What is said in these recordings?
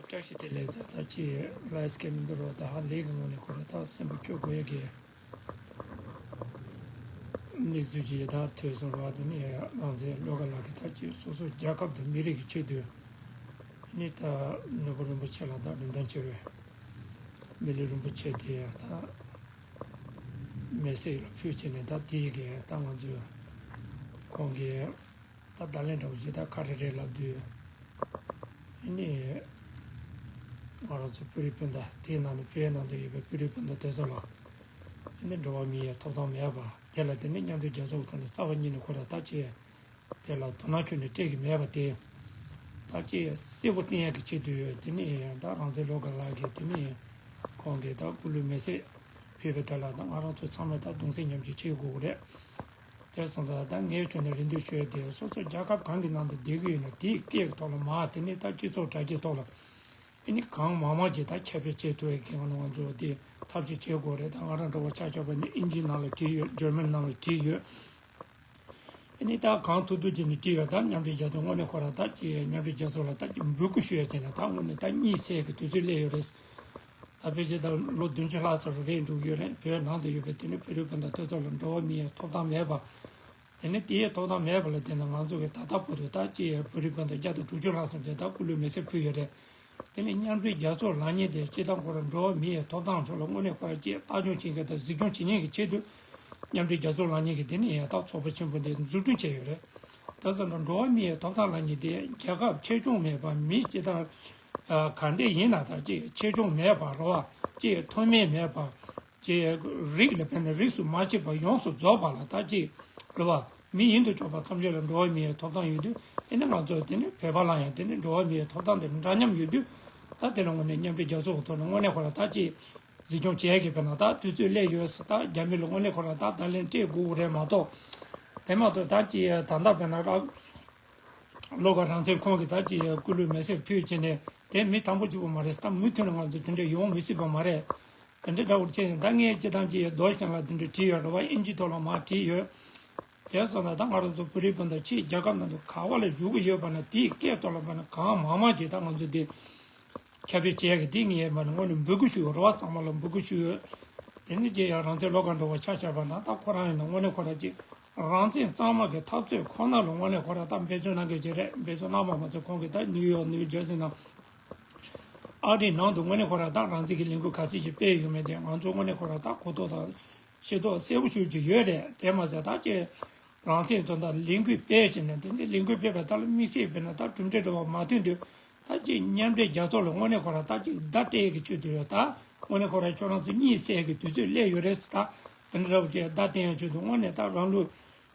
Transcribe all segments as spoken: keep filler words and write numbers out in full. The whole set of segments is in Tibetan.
བཀྲ་ཤིས་བདེ་ལེགས། ད་ལྟ་ཅི་ལའི་སི་ཀེ་མི་འདུག་རོགས། ད་ཧ་ལས་ཀྱི་ངོ་ནས་ཁོ་ར་ད་སེམས་པ་སྐྱོ་དགོས་ཡ་གི་གནས་ཚུལ་ཅིག་ཡ་ད་ཐོས་སོང་རོགས། དེ་ནས་རང་བཙན་བློ་དགའ་ལགས་ཀྱིས་ད་ཅི་སོ་སོ་རྒྱལ་ཁབ་དང་མི་རིགས་ཀྱི་ཆེད་དུ་ནི་ད་ནོར་བུ་རིན་པོ་ཆེ་ལ་ད་རིན་ཐང་ཆེ་བའི་མི་ལུས་རིན་པོ་ཆེ་དེ་ད་མེ་སྲེག་ལ་ཕུལ་བྱས་ནས། ད་དེ་གི་ད་ང་ཚོས་ཁོང་གི་ད་བརྡ་ལན་འདྲ་བོ་ཞིག་ད་ག་རེ་རེད་ལབ་དུས། ཨ་ནི་ང་རང་ཚོ་བོད་རིགས་སྤུན་ཟླ་དེའི་ནང་ནས་བོད་ནང་དུ་ཡོད་པའི་བོད་རིགས་སྤུན་ཟླ་དེ་ཚོ་ལ་ཨ་ནི་འགྲོ་བ་མིའི་ཐོབ་ཐང་མེད་པ་དེ་ལ་དེ་ནི་མཉམ་འབྲེལ་རྒྱལ་ཚོགས་ཐོག་ནས་རྩ་བ་ཉིད་ནས་ཁོ་ར་ད་ཅི་དེ་ལ་དོ་སྣང་ཁྱོན་ནས་སྤྲད་ཀྱི་མེད་པ་དེ་ད་ཅི་གསལ་པོ་བསྟན་ཡག་གི་ཆེད་དུ་ཡོད། དེ་ནི་ད་རང་བཙན་བློ་དགའ་ལགས་ཀྱིས་དེ་ནི་ཁོང་གིས་ད་སྐུ་ལུས་མེ་སྲེག་ཕུལ་བའི་དེ་ལ་ད་ང་རང་ཚོ་ཚང་མས་ད་གདུང་སེམས་མཉམ་སྐྱེད་བྱེད་དགོས་ཀྱི་རེད། དེ་སོང་ཙང་ད་ངས་ཁྱོན་ནས་རེ་འདུན་ཞུ་ཡ་དེ་སོ་སོ་རྒྱལ་ཁབ་གང་གི་ནང་དུ་བསྡད་ཀྱི་ཡོད་ན་དེའི་སྐད་ཀྱི་ཐོག་ལ་མ་དེ་ནི་ད་སྤྱི་ཚོགས་དྲ་རྒྱའི་ཐོག་ལ་ཨ་ནི་གང་མང་མང་ཅིག་ད་ཁྱབ་སྤེལ་བྱེད་ཐུབ་ཡ་གི་ང་ཚོ་དེ་ཐབས་ཤེས་བྱེད་དགོས་རེད། ད་ང་རང་འདྲ་བོ་ཆ་བཞག་པ་ནི་ཨིན་ཇིའི་ནང་ལ་བྲིས་ཡོད། འཇར་མན་ནང་ལ་བྲིས་ཡོད། ཨ་ནི་ད་གང་ཐུབ་ཐུབ་བྱས་ནས་བྲིས་ཡོད། ད་མཉམ་འབྲེལ་རྒྱལ་ཚོགས་དངོས་གནས་ཁོ་རང་ད་ཅི་མཉམ་འབྲེལ་རྒྱལ་ཚོགས་ལ་ད་ཅི་འབོད་སྐུལ་ཞུ་ཡ་བྱས་ནས་ད་དངོས་གནས་ད་གཉིད་སད་ཀྱི་དུས་ཚོད་སླེབས་ཡོད་རེད། ད་ཕལ་ཆེར་ད་ལོ་བདུན་ཅུ་ལྷག་ཙམ་རེད་འགྲོ་གི་ཡོད་རེད། བོད་ནང་དུ་ཡོད་པའི་དེ་ནི་བོད་རིགས་སྤུན་ཟླ་དེ་ཚོ་ལ་འགྲོ་བ་མིའི་ཐོབ་ཐང་མེད་པ། དེ་ནི་དེའི་ཐོབ་ཐང་མེད་པ་ལ་བརྟེན་ནས་ང་ཚོ་གི་ད་ལྟ་བར་དུ་ད་ཅི་བོད་རིགས་སྤུན་ཟླ་བརྒྱ་དང་དྲུག་ཅུ་ལྷག་ཙམ་དེ་ད་སྐུ་ལུས་མེ་སྲེག་ཕུལ་ཡོད་རེད། དེ་ནི་མཉམ་འབྲེལ་རྒྱལ་ཚོགས་ལབ་མཁན་དེ་སྤྱིར་བཏང་ཁོ་རང་འགྲོ་བ་མིའི་ཐོབ་ཐང་ཕྱོགས་ལ་དངོས་གནས་ཁོ་རང་ཅིག་ལྟ་སྐྱོང་བྱེད་མཁན་དང་གཟིགས་སྐྱོང་བྱེད་མཁན་གྱི་ཆེད་དུ་མཉམ་འབྲེལ་རྒྱལ་ཚོགས་ལབ་མཁན་གྱི་དེ་ནི་ཡང་དག་ཚོགས་པ་ཆེན་པོ་འདི་འཛུགས་སྐྲུན་བྱས་ཡོད་རེད། དེ་ཙམ་དུ་འགྲོ་བ་མིའི་ཐོབ་ཐང་ལབ་མཁན་དེ་རྒྱལ་ཁབ་ཆེ་ཆུང་མེད་པར་མི་སྤྱིར་བཏང་ག་འདྲས་ཡིན་ན་ད་ཅིག་ཆེ་ཆུང་མེད་པར་རེད་བ། ཅིག་མཐོ་དམན་མེད་པར་ཅིག་རིགས་ལ་ཕན་ན་རིགས་སུ་མ་ཆད་པར་ཡོངས་སུ་རྫོགས་པ་ལ་ད་ཅིག་རེད་བ། མི་ཡིན་དུ་ཆོག་པ་ཐམས་ཅད་ལ་འགྲོ་བ་མིའི་ཐོབ་ཐང་ཡོད་དུས། ཨེ་ནི་ང་ཚོ་དེ་ནི་བོད་པ་ལ་ཡང་དེ་ནི་འགྲོ་བ་མིའི་ཐོབ་ཐང་དེ་འདྲ་མཉམ་ཡོད་དུས། ད་དེ་ལ་དངོས་གནས་མཉམ་འབྲེལ་རྒྱལ་ཚོགས་ཀྱི་ཐོག་ནས་དངོས་གནས་ཁོ་རང་ད་ཅིག་གཟིགས་སྐྱོང་བྱེད་ཡ་གི་དཔེར་ན་ད་དུས་ཚོད་སླེབས་ཡོད་ཟེར། ད་རྒྱ་མི་ལ་དངོས་གནས་ཁོ་རང་ད་བརྡ་ལན་སྤྲད་དགོས་རེད་མ་གཏོགས། དེ་མ་གཏོགས་ད་ཅིག་ད་ལྟ་དཔེར་ན་ར་བློ་དགའ་རང་བཙན་ཁོང་གིས་ད་ཅིག་སྐུ་ལུས་མེ་སྲེག་ཕུལ་བྱས་ནས་དེ་མི་དང་པོ་གཅིག་པུ་མ་རེད། ད་མུ་མཐུད་ནས་ང་ཚོ་དེ་འདྲ་ཡོང་མི་སྲིད་པ་མ་རེད། དེ་འདྲ་འདྲ་བོ་བྱས་ནས་ད་ངས་སྤྱིར་བཏང་ཅིག་རྡོ་ཤང་ལ་དེ་འདྲ་བྲིས་ཡོད་རེད་བ། ཨིན་ཇི་ཐོག་ལ་མར་བྲིས་ཡོད། དེ་སོང་ན་ད་ང་རང་ཚོ་བོད་རིགས་སྤུན་ཟླ་ཕྱིའི་རྒྱལ་ཁབ་ནང་དུ་ག་བ་ལ་བཞུགས་ཀྱི་ཡོད་པ་ན་དེའི་སྐད་ཐོག་ལ་བ་ན་གང་མང་མང་ཅིག་ད་ང་ཚོ་འདི་ཁྱབ་སྤེལ་བྱེད་ཡག་གི་འདི་ངས་མ་ནི་དངོས་གནས་འབོད་སྐུལ་ཞུ་ཡོད་རེད་བ། ཚང་མ་ལ་འབོད་སྐུལ་ཞུ་ཡོད། དེ་ནི་ཅིག་ཡང་རང་བཙན་བློ་དགའ་འདྲ་བོ་ཆ་བཞག་པ་ན་ད་ཁོ་རང་ཡིན་ན་དངོས་གནས་ཁོ་རང་ཅིག་རང་བཙན་གཙང་མ་གི་འཐབ་རྩོད་ཁོ་ན་ལ་དངོས་གནས་ཁོ་རང་ད་འབད་བརྩོན་གནང་མཁན་ཅིག་རེད། འབད་བརྩོན་གནང་བ་མ་ཟད་ཁོང་གིས་ད་ནིའུ་ཡོག་ནིའུ་ཇར་སི་ནང་ཨ་རིའི་ནང་དུ་དངོས་གནས་ཁོ་རང་ད་རང་བཙན་གྱི་ལས་འགུལ་ག་ཚད་ཅིག་སྤེལ་ཡོད་མེད་དེ་ང་ཚོ་དངོས་གནས་ཁོ་རང་ད་གོ་རྟོགས་དང་ཤེས་རྟོགས་གསལ་པོ་ཞེ་པོ་ཅིག་ཡོད་རེད། དེ་མ་ཟད་ད་ཅིག་རང་བཙན་དོན་དག་ལས་འགུལ་སྤེལ་བྱས་ནས་དེ་འདྲའི་ལས་འགུལ་སྤེལ་བའི་ཐད་ལ་དམིགས་བསལ་དཔེར་ན་ད་གྲུབ་འབྲས་འདྲ་བ་མ་ཐོན་དུས་ད་ཅིག་མཉམ་འབྲེལ་རྒྱལ་ཚོགས་ལ་དངོས་གནས་ཁོ་རང་ད་ཅིག་བརྡ་སྤྲད་ཀྱི་ཆེད་དུ་ཡོད། ད་དངོས་གནས་ཁོ་རང་ཁྱོད་རང་ཚོ་གཉིད་སད་ཀྱི་དུས་ཚོད་སླེབས་ཡོད་རེད་ཟེར། ད་དེ་འདྲ་འདྲ་བོ་ཅིག་བརྡ་བསྟན་ཡག་ཆེད་དུ་དངོས་གནས་ད་རང་ལུས་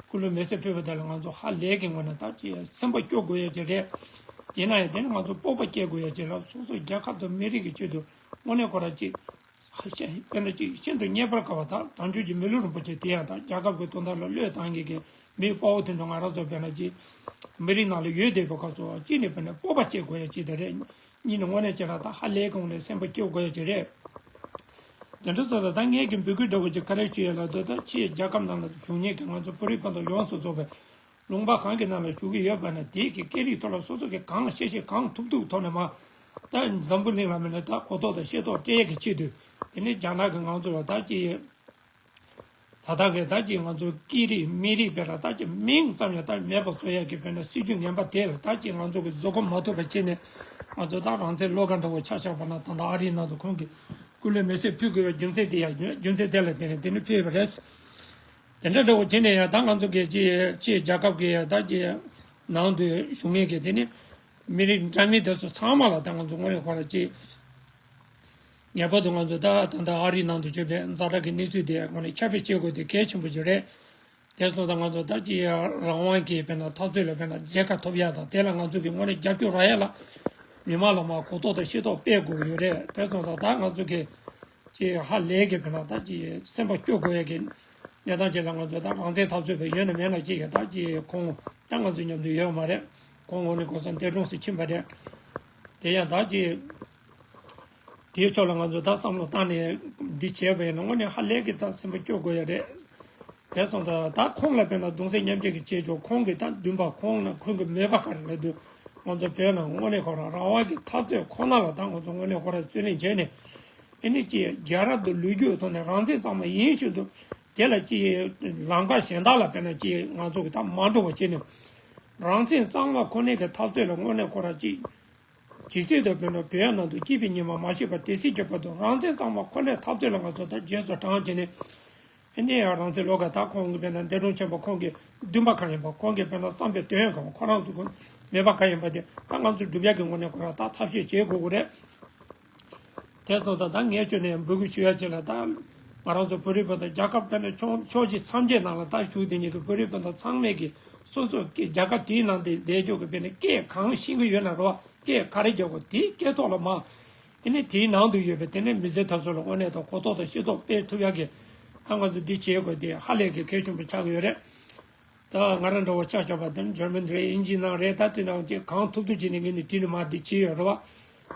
སྐུ་ལུས་མེ་སྲེག་ཕུལ་བ་དེ་ལ་ང་ཚོ་ཧ་ལས་ཀྱི་ངོས་ནས་ད་ཅིག་སེམས་པ་སྐྱོ་དགོས་ཡག་ཅིག་རེད། ཡིན་ན་ཡང་དེ་ནི་ང་ཚོ་སྤོབས་པ་སྐྱེ་དགོས་ཡག་ཅིག་ལ་སོ་སོ་རྒྱལ་ཁབ་དང་མི་རིགས་ཀྱི་ཆེད་དུ་དངོས་གནས་ཁོ་རང་ཅིག་ཧ་ཤ་དཔེར་ན་ཅིག་ཤིན་ཏུ་རྙེད་པར་དཀའ་བ་དང་དལ་འབྱོར་གྱི་མི་ལུས་རིན་པོ་ཆེ་དེ་ཡང་དང་རྒྱལ་ཁབ་ཀྱི་དོན་དག་ལ་བློས་བཏང་མཁན་གྱི་མི་དཔའ་བོ་དེ་འདྲ་ང་རང་ཚོ་དཔེར་ན་ཅིག་མི་རིགས་ནང་ལ་ཡོད་བསྡད་པའི་སྐབས་སུ་གཅིག་ནས་དཔེར་ན་སྤོབས་པ་སྐྱེ་དགོས་ཡ་གཅིག་དེ་རེད། གཉིས་ནས་དངོས་གནས་བྱས་ན་ད་ཧ་ལས་གི་ངོས་ནས་སེམས་པ་སྐྱོ་དགོས་ཡ་གཅིག་རེད། དེ་འདྲ་སོང་ཙང་ད་ངས་ཀྱི་འབོད་སྐུལ་འདྲ་བོ་ཅིག་ག་རེ་ཞུ་ཡ་ལབ་དུས་ད་ཕྱིའི་རྒྱལ་ཁབ་ནང་ལ་བཞུགས་མཁན་གྱི་ང་ཚོ་བོད་རིགས་སྤུན་ཟླ་ཡོངས་སུ་རྫོགས་པའི་ལུང་པ་གང་གི་ནང་ལ་བཞུགས་ཀྱི་ཡོད་པ་ན་དེའི་གི་སྐད་རིགས་ཐོག་ལ་སོ་སོ་གི་གང་ཤེས་ཤེས་གང་ཐུབ་ཐུབ་ཐོག་ནས་མ། ད་འཛམ་བུ་གླིང་ལ་མིན་ན་ད་གོ་རྟོགས་དང་ཤེས་རྟོགས་སྤྲད་ཀྱི་ཆེད་དུ་དེ་ནི་རྒྱ་ནག་གི་ང་ཚོ་ལ་ད་ཅི་ད་ལྟ་གི་ད་ཅི་ང་ཚོ་སྐད་རིགས་མི་རིགས་བེད་ལ་ད་ཅི་མིང་ཙམ་ཡང་ད་མེད་པ་བཟོ་ཡག་གི་བེད་ན་སྲིད་ཇུས་ངན་པ་དེ་ལ་ད་ཅི་ང་ཚོ་གི་བཟོད་སྒོམ་མ་ཐུབ་པ་བྱས་ནས་ང་ཚོ་ད་རང་བཙན་བློ་དགའ་འདྲ་བོ་ཆ་བཞག་པ་ན་ད་ལྟ་ཨ་རིའི་ནང་དུ་ཁོང་གི་སྐུ་ལུས་མེ་སྲེག་ཕུལ་དགོས་པའི་རྒྱུ་མཚན་དེ་ཡང་རྒྱུ་མཚན་དེ་ལ་བརྟེན་ནས་དེ་ནི་ཕུལ་བ་རེད། དེ་འདྲ་འདྲ་བོ་བྱས་ནས་ཡང་ད་ང་ཚོ་གི་ཅི་ཅི་རྒྱལ་ཁབ་ཀྱི་ཡང་ད་ཅི་ནང་དུ་བཞུགས་མཁན་གྱི་དེ་ནི་མི་རིགས་འདྲ་མིན་དེ་ཚོ་ཚང་མ་ལ་ད་ང་ཚོ་དངོས་གནས་ཁོ་ར་ཅི་ངེས་པར་དུ་ང་ཚོ་ད་ད་ལྟ་ཨ་རིའི་ནང་དུ་བྱོན་པའི་ཛ་དྲག་གི་གནས་ཚུལ་དེ་དངོས་གནས་ཁྱབ་སྤེལ་བྱེད་དགོས་དེ་གལ་ཆེན་པོ་ཅིག་རེད། དེ་སོང་ཙང་ང་ཚོ་ད་ཅི་རང་དབང་གི་དཔེར་ན་འཐབ་རྩོད་ལ་དཔེར་ན་རྒྱལ་ཁ་ཐོབ་ཡ་དང་དེ་ལ་ང་ཚོ་གི་དངོས་གནས་རྒྱབ་སྐྱོར་རག་ཡ་ལ་མི་མང་ལ་མ་གོ་རྟོགས་དང་ཤེས་རྟོགས་སྤེལ་དགོས་ཀྱི་ཡོད་རེད། དེ་སོང་ཙང་ད་ང་ཚོ་གི་ཅི་ཧ་ལས་ཀྱི་དཔེར་ན་ད་ཅི་སེམས་པ་སྐྱོ་དགོས་ཡ་གི་གནས་སྟངས་ཅིག་ལ་ང་ཚོ་ད་རང་བཙན་འཐབ་རྩོད་པའི་ཡོད་ན་མེད་ན་ཅིག་གི་ད་ཅི་ཁོང་ད་ང་ཚོ་མཉམ་དུ་ཡོད་མ་རེད། ཁོང་འོ་ནི་གོ་ས་འདས་གྲོངས་སུ་ཕྱིན་པ་རེད། དེ་ཡང་ད་ཅི་དེའི་ཕྱོགས་ལ་ང་ཚོ་ད་བསམ་བློ་བཏང་ནས་འདི་བྱས་པ་ཡིན་ན་དངོས་གནས་ཧ་ལས་ཀྱི་ད་སེམས་པ་སྐྱོ་དགོས་ཡ་རེད། དེ་སོང་ཙང་ད་ཁོང་ལ་དཔེར་ན་གདུང་སེམས་མཉམ་སྐྱེད་ཀྱི་བྱེད་ཕྱོགས་ཁོང་གི་ད་འདུན་པ་ཁོང་ལ་ཁོང་གི་མོས་པ་ག་རེ་ལབ་དུས། ང་ཚོ་བོད་ནང་དངོས་གནས་ཁོ་རང་རང་དབང་གི་འཐབ་རྩོད་ཁོ་ན་ལ་ད་ང་ཚོ་དངོས་གནས་ཁོ་རང་རྩོད་ལེན་བྱས་ནས། ཨེ་ནི་ཅིག་རྒྱལ་རབས་དང་ལོ་རྒྱུས་ཐོག་ནས་རང་བཙན་གཙང་མ་ཡིན་ཞུ་འདུག་དེ་ལ་ཅིག་ལམ་ཁ་གཞན་དག་ལ་དཔེར་ན་ཅིག་ང་ཚོ་གི་ད་མ་འགྲོ་བ་བྱས་ནས། རང་བཙན་གཙང་མ་ཁོ་ནའི་གི་འཐབ་རྩོད་ལ་དངོས་གནས་ཁོ་རང་ཅིག་ཇི་སྲིད་དུ་བོད་ནང་བོད་ནང་དུ་སྐྱིད་པའི་ཉི་མ་མ་ཤར་བར་དེ་སྲིད་ཀྱི་བར་དུ་རང་བཙན་གཙང་མ་ཁོ་ནའི་འཐབ་རྩོད་ལ་ང་ཚོ་ད་རྗེས་སུ་འབྲང་བྱས་ནས། ཨེ་ནས་ཡང་རང་བཙན་བློ་དགའ་ད་ཁོང་གི་དཔེར་ན་འདས་གྲོངས་ཕྱིན་པ་ཁོང་གི་འདུན་པ་གང་ཡིན་པ། ཁོང་གི་དཔེར་ན་བསམ་པའི་དོན་གང་བ། ཁོ་རང་ཚོ་མེད་པ་གང་ཡིན་པ་དེ་ད་ང་ཚོ་སྒྲུབ་ཡག་གི་ངོས་ནས་ཁོ་རང་ད་ཐབས་ཤེས་བྱེད་དགོས་ཀྱི་རེད། དེ་སོང་ཙང་ད་ངས་ཁྱོན་ནས་འབོད་སྐུལ་ཞུ་ཡ་ཆེད་ལ། ད་ང་རང་ཚོ་བོད་རིགས་བོད་དང་རྒྱལ་ཁབ་དཔེར་ན་ཕྱོགས་ཕྱོགས་བཞི་མཚམས་བརྒྱད་ནང་ལ་ད་བཞུགས་དེ་ཉིད་ཀྱི་བོད་རིགས་བོད་དང་ཚང་མས་ཀྱི་སོ་སོ་ཀྱི་རྒྱལ་ཁབ་དེའི་ནང་དེ་བསྡད་ཆོག་གི་དཔེར་ན་སྐད་གང་ཤེས་ཀྱི་ཡོད་ན་རོ། སྐད་ག་རེ་རྒྱག་དགོས་དེའི་སྐད་ཐོག་ལ་མ། ཨེ་ནས་དེའི་ནང་དུ་ཡོད་པའི་དེ་ནས་མི་སེར་དེ་ཚོ་ལ་དངོས་གནས་དང་གོ་རྟོགས་དང་ཤེས་རྟོགས་སྤེལ་ཐུབ་ཡག་གི་ཨ་ང་ཚོ་འདི་བྱེད་དགོས་དེ་ཧ་ལས་ཀྱི་གལ་ཆེན་པོ་ཆགས་ཀྱི་ཡོད་རེད། ད་ང་རང་འདྲ་བོ་ཆ་བཞག་པ་དེ་ནི་འཇར་མན་རེད། དབྱིན་ཇི་ནང་རེད། ད་དེ་ནང་དེ་གང་ཐུབ་ཐུབ་བྱས་ནས་ངས་ནི་བྲིས་ནས་མར་འདི་བྱས་ཡོད་རེད་བ།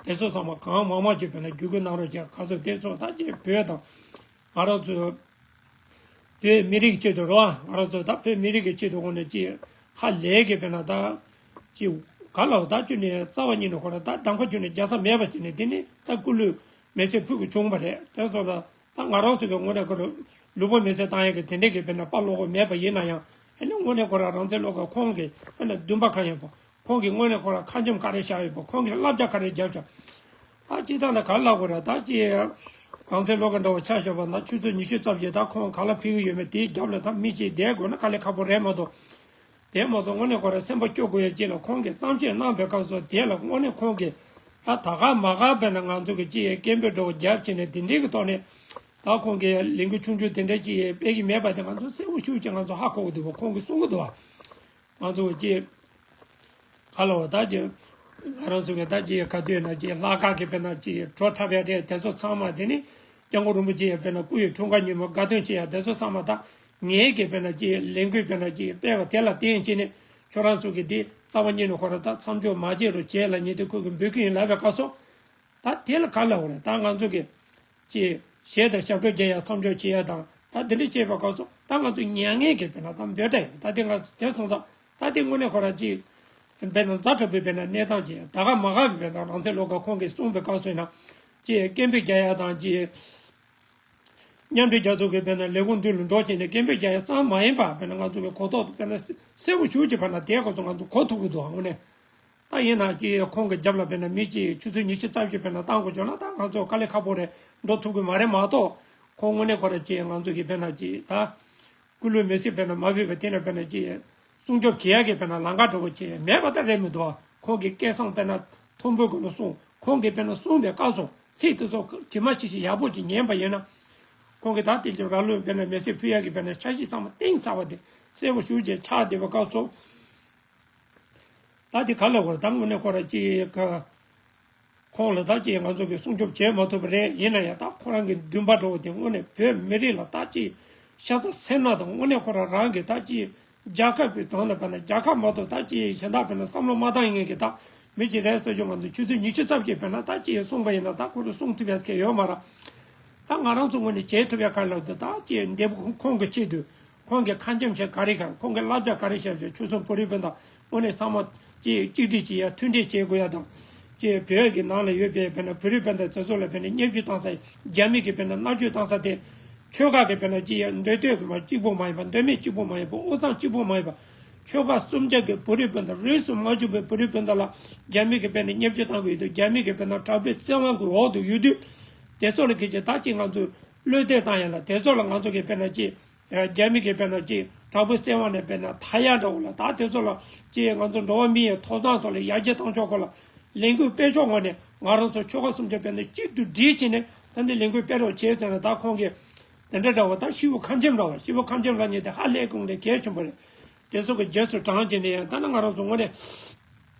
དེ་ཚོ་ཚང་མ་གང་མང་མང་བྱས་པས་ན་བརྒྱུད་སྐུལ་གནང་རོགས་བྱས། ག་ཚོད་དེ་ཚོ་ད་ཅེས་བོད་དང་ང་རང་ཚོ་བོད་མི་རིགས་ཆེད་དུ་རོ། ང་རང་ཚོ་ད་བོད་མི་རིགས་ཀྱི་ཆེད་དུ་དངོས་གནས་ཅིག་ཧ་ལས་ཀྱི་དཔེར་ན་ད་ཅིག་ག་ལ་བ་ད་ཅུ་ནས་རྩ་བ་ཉིད་ནས་ཁོ་ར་ད་གདམ་ཁ་ཅུ་ནས་རྒྱག་ས་མེད་པ་བྱས་ནས་དེ་ནི་ད་སྐུ་ལུས་མེ་སྲེག་ཕུལ་དགོས་བྱུང་བ་རེད། དེ་སོང་ཙང་ད་ང་རང་ཚོ་གི་དངོས་གནས་ཁོ་ར་ལུས་པོ་མེ་སྲེག་བཏང་ཡག་གི་དེ་འདྲས་ཀྱི་དཔེར་ན་དཔའ་བློ་ཁོག་མེད་པ་ཡིན་ན་ཡང་ཨ་ནི་དངོས་གནས་ཁོ་ར་རང་བཙན་བློ་ཁོག་ཁོང་གི་དཔེར་ན་འདུན་པ་གང་ཡིན་པ། ཁོང་གིས་དངོས་གནས་ཁོ་ར་ཁ་འཆམ་ག་རེ་བཞག་ཡོད་པ། ཁོང་གིས་བསླབ་བྱ་ག་རེ་བརྒྱབ་བཞག་ད་སྤྱིར་བཏང་ལ་ག་རེ་ལབ་དགོས་རེད། ད་ཅི་རང་བཙན་བློ་དགའ་འདྲ་བོ་ཆ་བཞག་པ་ན་ཆུ་ཚོད་ཉི་ཤུ་རྩ་བརྒྱད་ད་ཁོང་ག་ལ་ཕེབས་ཀྱི་ཡོད་མེད་དེའི་རྒྱབ་ལ་ད་མི་གཅིག་བསྡད་དགོས་ན་དཀའ་ལས་ཁག་པོ་རེད་མ་གཏོགས། དེ་མ་གཏོགས་དངོས་གནས་ཁོ་ར་སེམས་པ་སྐྱོ་དགོས་ཡ་ཅིག་ལ་ཁོང་གིས་གཏམ་བཤད་གནང་པའི་སྐབས་སུ་དེ་ལ་དངོས་གནས་ཁོང་གིས་ད་ད་ག་མ་ག་བས་ན་ང་ཚོ་གི་ཅི་ཡ་སྐད་འབོད་འདྲ་བོ་བརྒྱབ་བྱས་ནས་དེ་འདྲའི་གི་ཐོག་ནས་ད་ཁོང་གིས་ལས་འགུལ་ཆུང་ཆུང་དེ་འདྲ་ཅིག་སྤེལ་གྱི་མེད་པ་དེ་ང་ཚོ་གསལ་པོ་ཞེ་པོ་ཅིག་ང་ཚོ་ཧ་གོ་གི་འདུག་བ། ཁོང་གིས་གསུང་གི་འདུག་བ། ང་ཚོ་ཅིག་ག་ལ་བ་ད་ཅིག་ང་རང་ཚོ་གི་ད་ཅིག་ག་དུས་ན་ཅིག་ལྷག་དཀར་གི་དཔེར་ན་ཅིག་བྲོ་འཁྲབ་ཡ་རེད། དེ་ཚོ་ཚང་མ་དེ་ནི་སྐྱབས་མགོན་རིན་པོ་ཆེ་ཡ་དཔེར་ན་སྐུ་ཡི་འཁྲུངས་སྐར་ཉིན་མོ་དགའ་སྟོན་བྱེད་ཡ་དེ་ཚོ་ཚང་མ་ད་ངེད་ཀྱི་དཔེར་ན་ཅིག་ལས་འགུལ་དཔེར་ན་ཅིག་སྤེལ་བ་དེ་ལ་བརྟེན་བྱས་ནས་ཁྱོད་རང་ཚོ་གི་དེ་རྩ་བ་ཉིད་ནས་ཁོ་ར་ད་མཚམས་འཇོག་མ་བྱེད་རོགས་བྱེད་ལ་ཉེ་དུས་ཁོ་གི་འབོད་སྐུལ་ཡིན་ལབ་པའི་སྐབས་སུ། ད་དེ་ལ་ག་ལབ་དགོས་རེད། ད་ང་ཚོ་གི་ཅིག་གཞས་དང་ཞབས་བྲོ་རྒྱག་ཡ་མཚམས་འཇོག་བྱེད་ཡ་དང་ད་དེ་འདྲ་བྱེད་པའི་སྐབས་སུ་ད་ང་ཚོ་མྱ་ངན་གྱི་དཔེར་ན་ད་འབོད་སྒྲ་ཡིན། ད་དེ་ང་ཚོ་དེ་སོང་ཙང་ད་དེ་དངོས་གནས་ཁོ་ར་ཅིག་དཔེར་ན་ཛ་དྲག་པོའི་དཔེར་ན་གནས་སྟངས་ཅིག་ད་ག་མ་ག་གི་དཔེར་ན་རང་བཙན་བློ་དགའ་ཁོང་གིས་གསུངས་པའི་སྐབས་སུ་ཡིན་ན་ཅིག་སྐད་འབོད་རྒྱག་ཡ་དང་ཅིག་མཉམ་འབྲེལ་རྒྱལ་ཚོགས་ཀྱི་དཔེར་ན་ལས་ཁུངས་མདུན་ལ་འགྲོ་བྱས་ནས་སྐད་འབོད་རྒྱག་ཡ་ཙམ་མ་ཡིན་པ་དཔེར་ན་ང་ཚོ་གི་གོ་རྟོགས་དཔེར་ན་གསལ་པོ་ཞེ་པོ་ཅིག་དཔེར་ན་དེའི་སྐབས་སུ་ང་ཚོ་གོ་ཐུབ་ཀྱི་འདུག་དངོས་གནས། ད་ཡིན་ན་ཅིག་ཁོང་གི་རྒྱབ་ལ་དཔེར་ན་མི་གཅིག་ཆུ་ཚོད་ཉི་ཤུ་རྩ་བཞི་དཔེར་ན་བཏང་དགོས་བྱུང་ན་ད་ང་ཚོ་དཀའ་ལས་ཁག་པོ་རེད། འགྲོ་ཐུབ་ཀྱི་མ་རེད་མ་གཏོགས། ཁོང་དངོས་གནས་ཁོ་ར་ཅིག་ང་ཚོ་གི་དཔེར་ན་ཅིག་ད་སྐུ་ལུས་མེ་སྲེག་དཔེར་ན་མ་ཕུལ་བའི་དེ་ནས་དཔེར་ན་ཅིག་སྲུང་སྐྱོབ་བྱེད་ཡག་གི་དཔེར་ན་ལམ་ཁ་འདྲ་བོ་ཅིག་མེད་པ་ད་རེད་མི་འདུག་ཁོང་གི་སྐད་གསང་དཔེར་ན་མཐོན་པོའི་སྒོ་ནས་གསུངས། ཁོང་གིས་དཔེར་ན་གསུངས་པའི་སྐབས་སུ་ཚིག་དེ་ཚོ་ཇི་མ་ཇི་བཞིན་ཡག་པོ་ཅིག་ཉན་པ་ཡིན་ན། ཁོང་གིས་ད་དེ་ཅིག་ར་ལུག་དཔེར་ན་མེ་སྲེག་ཕུལ་ཡག་གི་དཔེར་ན་འཆར་གཞི་ཚང་མ་གཏིང་ཟབ་པ་དེ་གསལ་པོ་ཞེ་པོ་ཅིག་ཆགས་བསྡད་པའི་སྐབས་སུ། ད་དེ་ག་ལ་བར་ད་དངོས་གནས་ཁོ་ར་ཅིག་ག་ཁོང་ལ་ད་ཅིག་ང་ཚོ་གི་སྲུང་སྐྱོབ་བྱེད་མ་ཐུབ་པ་རེད། ཡིན་ན་ཡང་ད་ཁོ་རང་གི་འདུན་པ་འདྲ་བོ་དེ་དངོས་གནས་བོད་མི་རིགས་ལ་ད་ཅིག་ཤ་ཚ་སེར་སྣ་དང་དངོས་གནས་ཁོ་རང་རང་གི་ད་ཅིག་རྒྱལ་ཁབ་ཀྱི་དོན་ལ་དཔེར་ན་རྒྱལ་ཁབ་མ་གཏོགས་ད་ཅིག་གཞན་དག་དཔེར་ན་བསམ་བློ་མ་བཏང་མཁན་གྱི་ད་མི་ཅིག་རེད་ཟེར་རྒྱུ་ང་ཚོ་ཆུ་ཚོད་ཉི་ཤུ་རྩ་བཞི་དཔེར་ན་ད་ཅིག་གསུངས་པ་ཡིན་ན་ད་ཁོ་ཚོ་གསུང་ཐུབ་ཡ་གང་ཡང་ཡོད་མ་རེད། ད་ང་རང་ཚོ་ངོས་ནས་བྱེད་ཐུབ་ཡ་ག་རེ་ལབ་དུས་ད་ཅིག་འདས་པོ་ཁོང་གི་ཆེད་དུ། ཁོང་གིས་ཁ་འཆམ་བྱས་ག་རེ་ག་ཁོང་གིས་བསླབ་བྱ་ག་རེ་བྱས་བྱས་ཆོལ་གསུམ་བོད་རིགས་སྤུན་ཟླ་དངོས་གནས་ཚང་མ་ཅིག་གཅིག་སྒྲིལ་བྱེད་ཡ་མཐུན་སྒྲིལ་བྱེད་དགོས་ཡ་དང་། ཅིག་བོད་ཀྱི་ནང་ལ་ཡོད་པའི་དཔེར་ན་བོད་རིགས་སྤུན་ཟླ་དེ་ཚོ་ལ་དཔེར་ན་བརྙས་བཅོས་བཏང་ས་རྒྱ་མི་གིས་དཔེར་ན་མནར་གཅོད་བཏང་ས་དེ། ཆོལ་ཁ་གིས་དཔེར་ན་ཅིག་ཡ་འདོད་འདོད་ཀྱི་མ་གཅིག་པོ་མ་ཡིན་པ་འདོད་མེད་གཅིག་པོ་མ་ཡིན་པ་དབུས་གཙང་གཅིག་པོ་མ་ཡིན་པ། ཆོལ་ཁ་གསུམ་ཆ་གི་བོད་རིགས་སྤུན་ཟླ་རིས་སུ་མ་ཆུང་བའི་བོད་རིགས་སྤུན་ཟླ་ལ་རྒྱ་མི་གིས་དཔེར་ན་བརྙས་བཅོས་བཏང་གི་ཡོད་དུས་རྒྱ་མི་གིས་དཔེར་ན་དྲག་པོའི་བཙན་དབང་གི་འོག་ཏུ་ཡོད་དུས། དེ་ཚོ་ལ་གིས་ཅིག་ད་ཅིག་ང་ཚོས་བློས་གཏད་བཏང་ཡ་ལ་དེ་ཚོ་ལ་ང་ཚོ་གིས་དཔེར་ན་ཅིག་རྒྱ་མི་གིས་དཔེར་ན་ཅིག་དྲག་པོའི་བཙན་དབང་ནས་དཔེར་ན་ཐར་ཡག་འདྲ་བོ་ལ་ད་དེ་ཚོ་ལ་ཅིག་ང་ཚོ་འགྲོ་བ་མི་ཡི་ཐོབ་ཐང་ཐོག་ལ་ཡར་རྒྱས་བཏང་ཕྱོགས་སྐོར་ལ་ལས་འགུལ་སྤེལ་ཕྱོགས་ངོས་ནས་ང་རང་ཚོ་ཆོལ་ཁ་གསུམ་ཆ་དཔེར་ན་གཅིག་ཏུ་སྒྲིལ་བྱས་ནས་ད་འདི་ལས་འགུལ་སྤེལ་རོགས་བྱས་ཟེར་ན་ད་ཁོང་གིས་དེ་འདྲ་འདྲ་བོ་ད་ཤི་བོ་ཁ་འཆམ་འདྲ་བོ་ཤི་བོ་ཁ་འཆམ་ལབ་མཁན་དེ་ཧ་ལས་ཁོང་ལས་གལ་ཆེན་པོ་རེད། དེ་ཚོ་གི་རྗེས་སུ་འབྲང་བྱས་ནས་ཡང་ད་ནི་ང་རང་ཚོ་དངོས་གནས།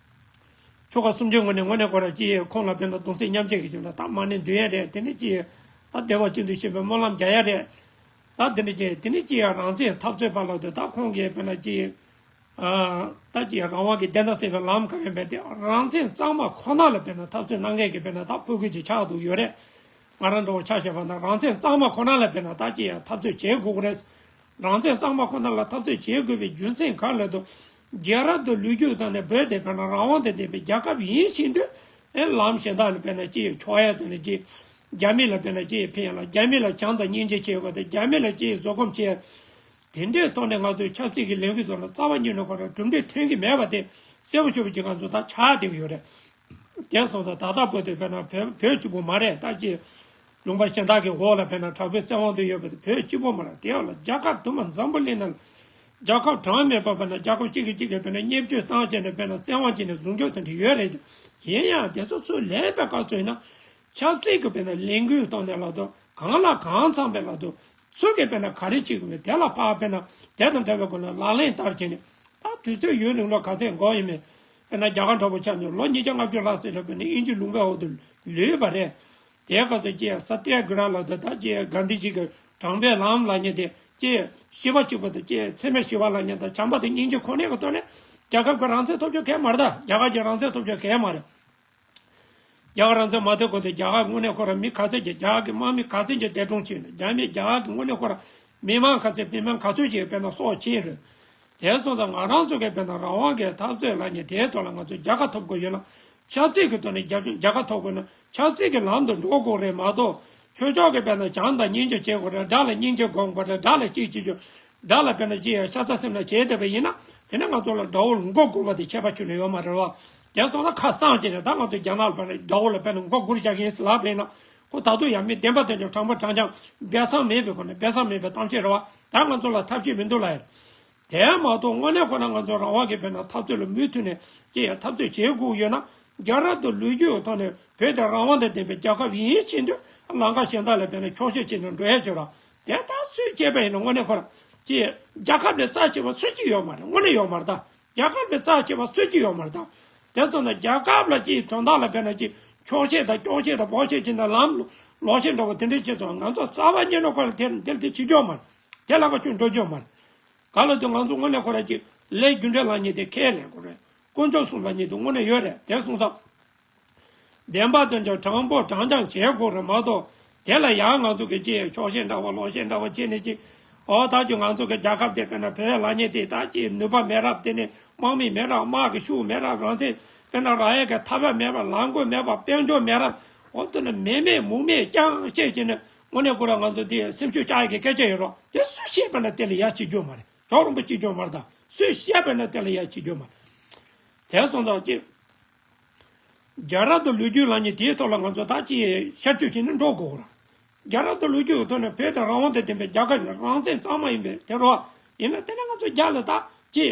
ཆོལ་ཁ་གསུམ་ཆའི་ངོས་ནས་དངོས་གནས་ཁོ་རང་ཅིག་ཁོང་ལ་དཔེར་ན་གདུང་སེམས་མཉམ་སྐྱེད་ཀྱི་ཞིག་ལ་ད་མ་ཎི་འདོན་ཡ་རེད། དེ་ནི་ཅིག་ད་བདེ་བ་ཅན་དུ་གཤེགས་པའི་སྨོན་ལམ་རྒྱག་ཡ་རེད། ད་དེ་འདྲ་ཅིག་དེ་ནི་ཅིག་ཡང་རང་བཙན་འཐབ་རྩོད་པ་ལབ་དུས་ད་ཁོང་གིས་དཔེར་ན་ཅིག་ད་ཅིག་རང་དབང་གི་བདེན་མཐའ་གསལ་བའི་ལམ་ག་རེ་མེད་དེ་རང་བཙན་གཙང་མ་ཁོ་ན་ལ་དཔེར་ན་འཐབ་རྩོད་གནང་མཁན་གྱི་དཔེར་ན་ད་ཕྲུ་གུ་ཅིག་ཆགས་འདུག་ཡོད་རེད། ང་རང་འདྲ་བོ་ཆ་བཞག་པ་ན་རང་བཙན་གཙང་མ་ཁོ་ན་ལ་དཔེར་ན་ད་ཅིག་ཡང་འཐབ་རྩོད་བྱེད་དགོས་ཀྱི་རེད། རང་བཙན་གཙང་མ་ཁོ་ན་ལ་འཐབ་རྩོད་བྱེད་དགོས་པའི་རྒྱུ་མཚན་ག་རེ་ལབ་དུས། རྒྱལ་རབས་དང་ལོ་རྒྱུས་དང་ནས་བོད་དེ་དཔེར་ན་རང་དབང་དང་ལྡན་པའི་རྒྱལ་ཁབ་ཡིན་བཞིན་དུ། ཨེ་ལམ་གཞན་དག་ལ་དཔེར་ན་ཅི་ཡི་ཕྱོགས་ཡ་དང་ནས་ཅི། རྒྱ་མི་ལ་དཔེར་ན་ཅི་ཡི་ཕན་ཡ་ལ་རྒྱ་མི་ལ་བྱམས་དང་སྙིང་རྗེ་བྱེད་དགོས་དང་རྒྱ་མི་ལ་ཅི་ཡི་བཟོད་སྒོམ་བྱེད། དེ་འདྲའི་ཐོག་ནས་ང་ཚོའི་ཆབ་སྲིད་ཀྱི་ལས་འགུལ་ཐོག་ལ་རྩ་བ་ཉིད་ནས་ཁོ་རང་གྲུབ་འབྲས་ཐོན་གྱི་མེད་པ་དེ་གསལ་པོ་ཞུ་བ་ཅིག་ང་ཚོ་ད་ཆགས་བསྡད་ཀྱི་ཡོད་རེད། དེ་སོང་ཙང་ད་ལྟ་བོད་དེ་དཔེར་ན་བོད་བོད་གཅིག་པུ་མ་རེད། ད་ཅི་ལུང་པ་གཞན་དག་གི་འོག་ལ་དཔེར་ན་དྲག་པོའི་བཙན་དབང་དུ་ཡོད་པ་དེ་བོད་གཅིག་པུ་མ་རེད། དེ་ཡང་ལ་རྒྱལ་ཁབ་དུ་མ་འཛམ་བུ་གླིང་ནང་ལ་རྒྱལ་ཁབ་གྲངས་མེད་པ་དཔེར་ན་རྒྱལ་ཁབ་གཅིག་གིས་གཅིག་གི་དཔེར་ན་བརྙས་བཅོས་བཏང་བྱས་ནས་དཔེར་ན་བཙན་དབང་བྱས་ནས་བཟུང་རྒྱུ་དེ་འདྲ་ཡོད་རེད། ཡིན་ཡང་དེ་ཚོ་ཚུར་ལེན་པའི་སྐབས་སུ་ཡིན་ན། ཆབ་སྲིད་ཀྱི་དཔེར་ན་ལས་འགུལ་གཏོང་ནས་ལབ་དུས་གང་ལ་གང་འཚམ་པའི་ལབ་དུས་ཚུར་གྱི་དཔེར་ན་ག་རེ་བྱེད་དགོས་མིན་དེ་ལ་ཕར་དཔེར་ན་དེ་དང་འདྲ་བའི་སྒོ་ནས་ལག་ལེན་བསྟར་བྱས་ནས། ད་དུས་ཚོད་ཡུན་རིང་ལོ་ག་ཚད་འགོར་ཡིན་མིན། དཔེར་ན་རྒྱ་གར་འདྲ་པོ་ཆགས་ནས་ལོ་ཉིས་བརྒྱ་ལྔ་བཅུ་ལྷག་ཙམ་ལ་དཔེར་ན་དབྱིན་ཇི་ལུང་པའི་འོག་ཏུ་ལུས་པ་རེད། དེའི་སྐབས་སུ་ཅེས་ས་ཏྲ་གི་ར་ལབ་དུས་ད་ཅེས་གྷན་དྷི་ཇི་གི་དྲང་པོའི་ལམ་ལབ་མཁན་དེ་ཅེས་ཞི་བ་གཅིག་པུ་དང་ཅེས་འཚེ་མེད་ཞི་བ་ལབ་མཁན་དང་བྱམས་པ་དང་སྙིང་རྗེ་ཁོ་ནའི་གི་ཐོག་ནས་རྒྱལ་ཁབ་ཀྱི་རང་བཙན་ཐོབ་རྒྱུ་གལ་མ་རེད། ད་རྒྱ་གར་གྱི་རང་བཙན་ཐོབ་རྒྱུ་གལ་མ་རེད། རྒྱ་གར་རང་བཙན་མ་ཐོབ་གོང་དུ་རྒྱ་གར་དངོས་གནས་ཁོ་རང་མི་ག་ཚད་ཀྱི་རྒྱ་གར་གྱི་དམག་མི་ག་ཚད་ཀྱི་འདས་གྲོངས་བྱས་ནས་རྒྱ་མི་རྒྱ་གར་གྱི་དངོས་གནས་ཁོ་རང་མི་མང་ག་ཚད་མི་མང་ག་ཚོད་ཅིག་དཔེར་ན་སྲོག་ཕྱིན་རེད། དེ་སོང་ཙང་ང་རང་ཚོ་གི་དཔེར་ན་རང་དབང་གི་འཐབ་རྩོད་ལབ་མཁན་དེའི་ཐོག་ལ་ང་ཚོ་རྒྱལ་ཁ་ཐོབ་དགོས་ཡོད་ན་ཆབ་སྲིད་ཀྱི་ཐོག་ནས་རྒྱལ་རྒྱལ་ཁ་ཐོབ་དགོས་ན་ཆབ་སྲིད་ཀྱི་ལམ་དུ་འགྲོ་དགོས་རེད་མ་གཏོགས། ཆོས་ཕྱོགས་ཀྱི་དཔེར་ན་བྱམས་དང་སྙིང་རྗེ་བྱེད་དགོས་རེད། དགྲ་ལ་སྙིང་རྗེ་སྒོམ་དགོས་རེད། དགྲ་ལ་གཅེས་གཅེས་རྒྱུ། དགྲ་ལ་དཔེར་ན་ཅི་ཡང་ཤ་ཚ་སེམས་ལ་བྱེད་བསྡད་པ་ཡིན་ན་དེ་ནི་ང་ཚོ་ལ་དགྲ་བོ་ལ་མགོ་སྒུར་བ་དེ་ཁྱད་པར་ཁྱོན་ནས་ཡོད་མ་རེད་བ། དེ་སོང་ན་ཁ་གསང་བྱས་ནས་ད་ང་ཚོ་རྒྱ་ནག་ལ་དཔེར་ན་དགྲ་བོ་ལ་དཔེར་ན་མགོ་སྒུར་བཞག་གི་ཡིན་ཟེར་ལབ་པ་ཡིན་ན། ཁོ་ད་དུང་ཡང་མི་བདེན་པ་དོན་ཅན་དྲང་པོ་དྲང་རྐྱང་སྦས་གསང་མེད་པའི་སྒོ་ནས་སྦས་གསང་མེད་པའི་གཏམ་བཤད་རེད་བ། ད་ང་ཚོ་ལ་ཐབས་ཤེས་མི་འདུག་ལ་ཡ། དེ་མ་གཏོགས་དངོས་གནས་ཁོ་ན་ང་ཚོ་རང་དབང་གི་དཔེར་ན་འཐབ་རྩོད་ལ་མུ་མཐུད་ནས་ཀྱི་ཡང་འཐབ་རྩོད་བྱེད་དགོས་ཡོད་ན། རྒྱལ་རབས་དང་ལོ་རྒྱུས་ཐོག་ནས་བོད་དེ་རང་དབང་དང་ལྡན་པའི་རྒྱལ་ཁབ་ཡིན་བཞིན་དུ་ལམ་ཁ་གཞན་དག་ལ་དཔེར་ན་འཁྱོག་བཤད་བྱས་ནས་འགྲོ་ཡས་བྱོས་ར། དེ་ལྟར་སུས་བྱས་པ་ཡིན་ན་དངོས་གནས་ཁོ་ར་ཀྱི་རྒྱལ་ཁབ་ལས་རྩ་ཆེ་བ་སུ་གཅིག་ཡོད་མ་རེད། དངོས་གནས་ཡོད་མ་རེད་ད། རྒྱལ་ཁབ་ལས་རྩ་ཆེ་བ་སུ་གཅིག་ཡོད་མ་རེད་ད། དེ་སོང་ན་རྒྱལ་ཁབ་ལ་ཀྱི་དོན་དག་ལ་དཔེར་ན་ཀྱི་འཁྱོག་བཤད་དང་སྐྱོག་བཤད་དང་སྦོག་བཤད་བྱས་ནས་ལམ་ལོག་བཤད་འདྲ་བོ་དེ་འདྲ་བྱས་སོང་ང་ཚོ་རྩ་བ་ཉིད་ནས་ཁོ་ལ་དེ་འདིར་དེ་བྱེད་རྒྱུ་ཡོད་མ་རེད། དེ་ལ་ཁ་ཆུ་འགྲོ་རྒྱུ་ཡོད་མ་རེད། ག་ལ་དུས་ང་ཚོ་དངོས་གནས་ཁོ་ར་ཅིག་ལས་རྒྱུ་འབྲས་ལ་ཉེ་དེ་ཁས་ལེན་དགོས་རེད། དཀོན་མཆོག་གསུམ་ལ་ཉེ་དེ་དངོས་གནས་ཡོད་རེད། དེ་སོང་ཙང་བདེན་པ་དོན་ཅིག་དྲང་པོ་དྲང་རྐྱང་བྱེད་དགོས་རེད་མ་གཏོགས། དེ་ལ་ཡང་ང་ཚོ་གི་ཅིག་འཁྱོག་བཤད་འདྲ་བ་ལོག་བཤད་འདྲ་བ་བྱས་ནས་ཅིག་ཨོ་ད་ཅིག་ང་ཚོ་གི་རྒྱལ་ཁབ་དེ་དཔེར་ན་བོད་ལ་ཉེ་དེ་ད་ཅིག་ནུས་པ་མེད་རབས། དེ་ནས་དམག་མི་མེད་རབས། དམག་གི་ཤུགས་མེད་རབས། རང་བཙན་དཔེར་ན་རག་ཡས་ཀྱི་ཐབས་ལམ་མེད་རབས། ལམ་བཀོད་མེད་པ། དཔལ་འབྱོར་མེད་རབས། ཨོ་དེ་ནི་མེད་མེད་མུག་མེད་རྐྱང་བཤད་བྱས་ནས་དངོས་གནས་ཁོ་ར་ང་ཚོ་དེ་སེམས་ཤུགས་བཅག་ཡས་ཀྱི་སྐད་ཆ་ཡོད་རོགས། དེ་སུས་བཤད་པ་ན་དེ་ལ་ཡ་བྱེད་རྒྱུ་མ་རེད། ཇོ་རིན་པོ་ཆེས་བརྗོད་མ་རེད་ད། སུས་བཤད་པ་ན་དེ་ལ་ཡ་བྱེད་རྒྱུ་མ་རེད། དེ་སོང་ཙང་ཅི། རྒྱལ་རབས་དང་ལོ་རྒྱུས་ལབ་མཁན་དེའི་ཐོག་ལ་ང་ཚོ་ད་ཅི་ཤར་བསྐྱོད་བྱས་ནས་འགྲོ་དགོས་ར། རྒྱལ་རབས་དང་ལོ་རྒྱུས་ཀྱི་ཐོག་ནས་བོད་དེ་རང་དབང་དང་ལྡན་པའི་རྒྱལ་ཁབ་ཡིན། རང་བཙན་གཙང་མ་ཡིན་པས་དེ་རོ། ཡིན་ན་དེ་ནས་ང་ཚོ་རྒྱ་ལ་ད་ཅི།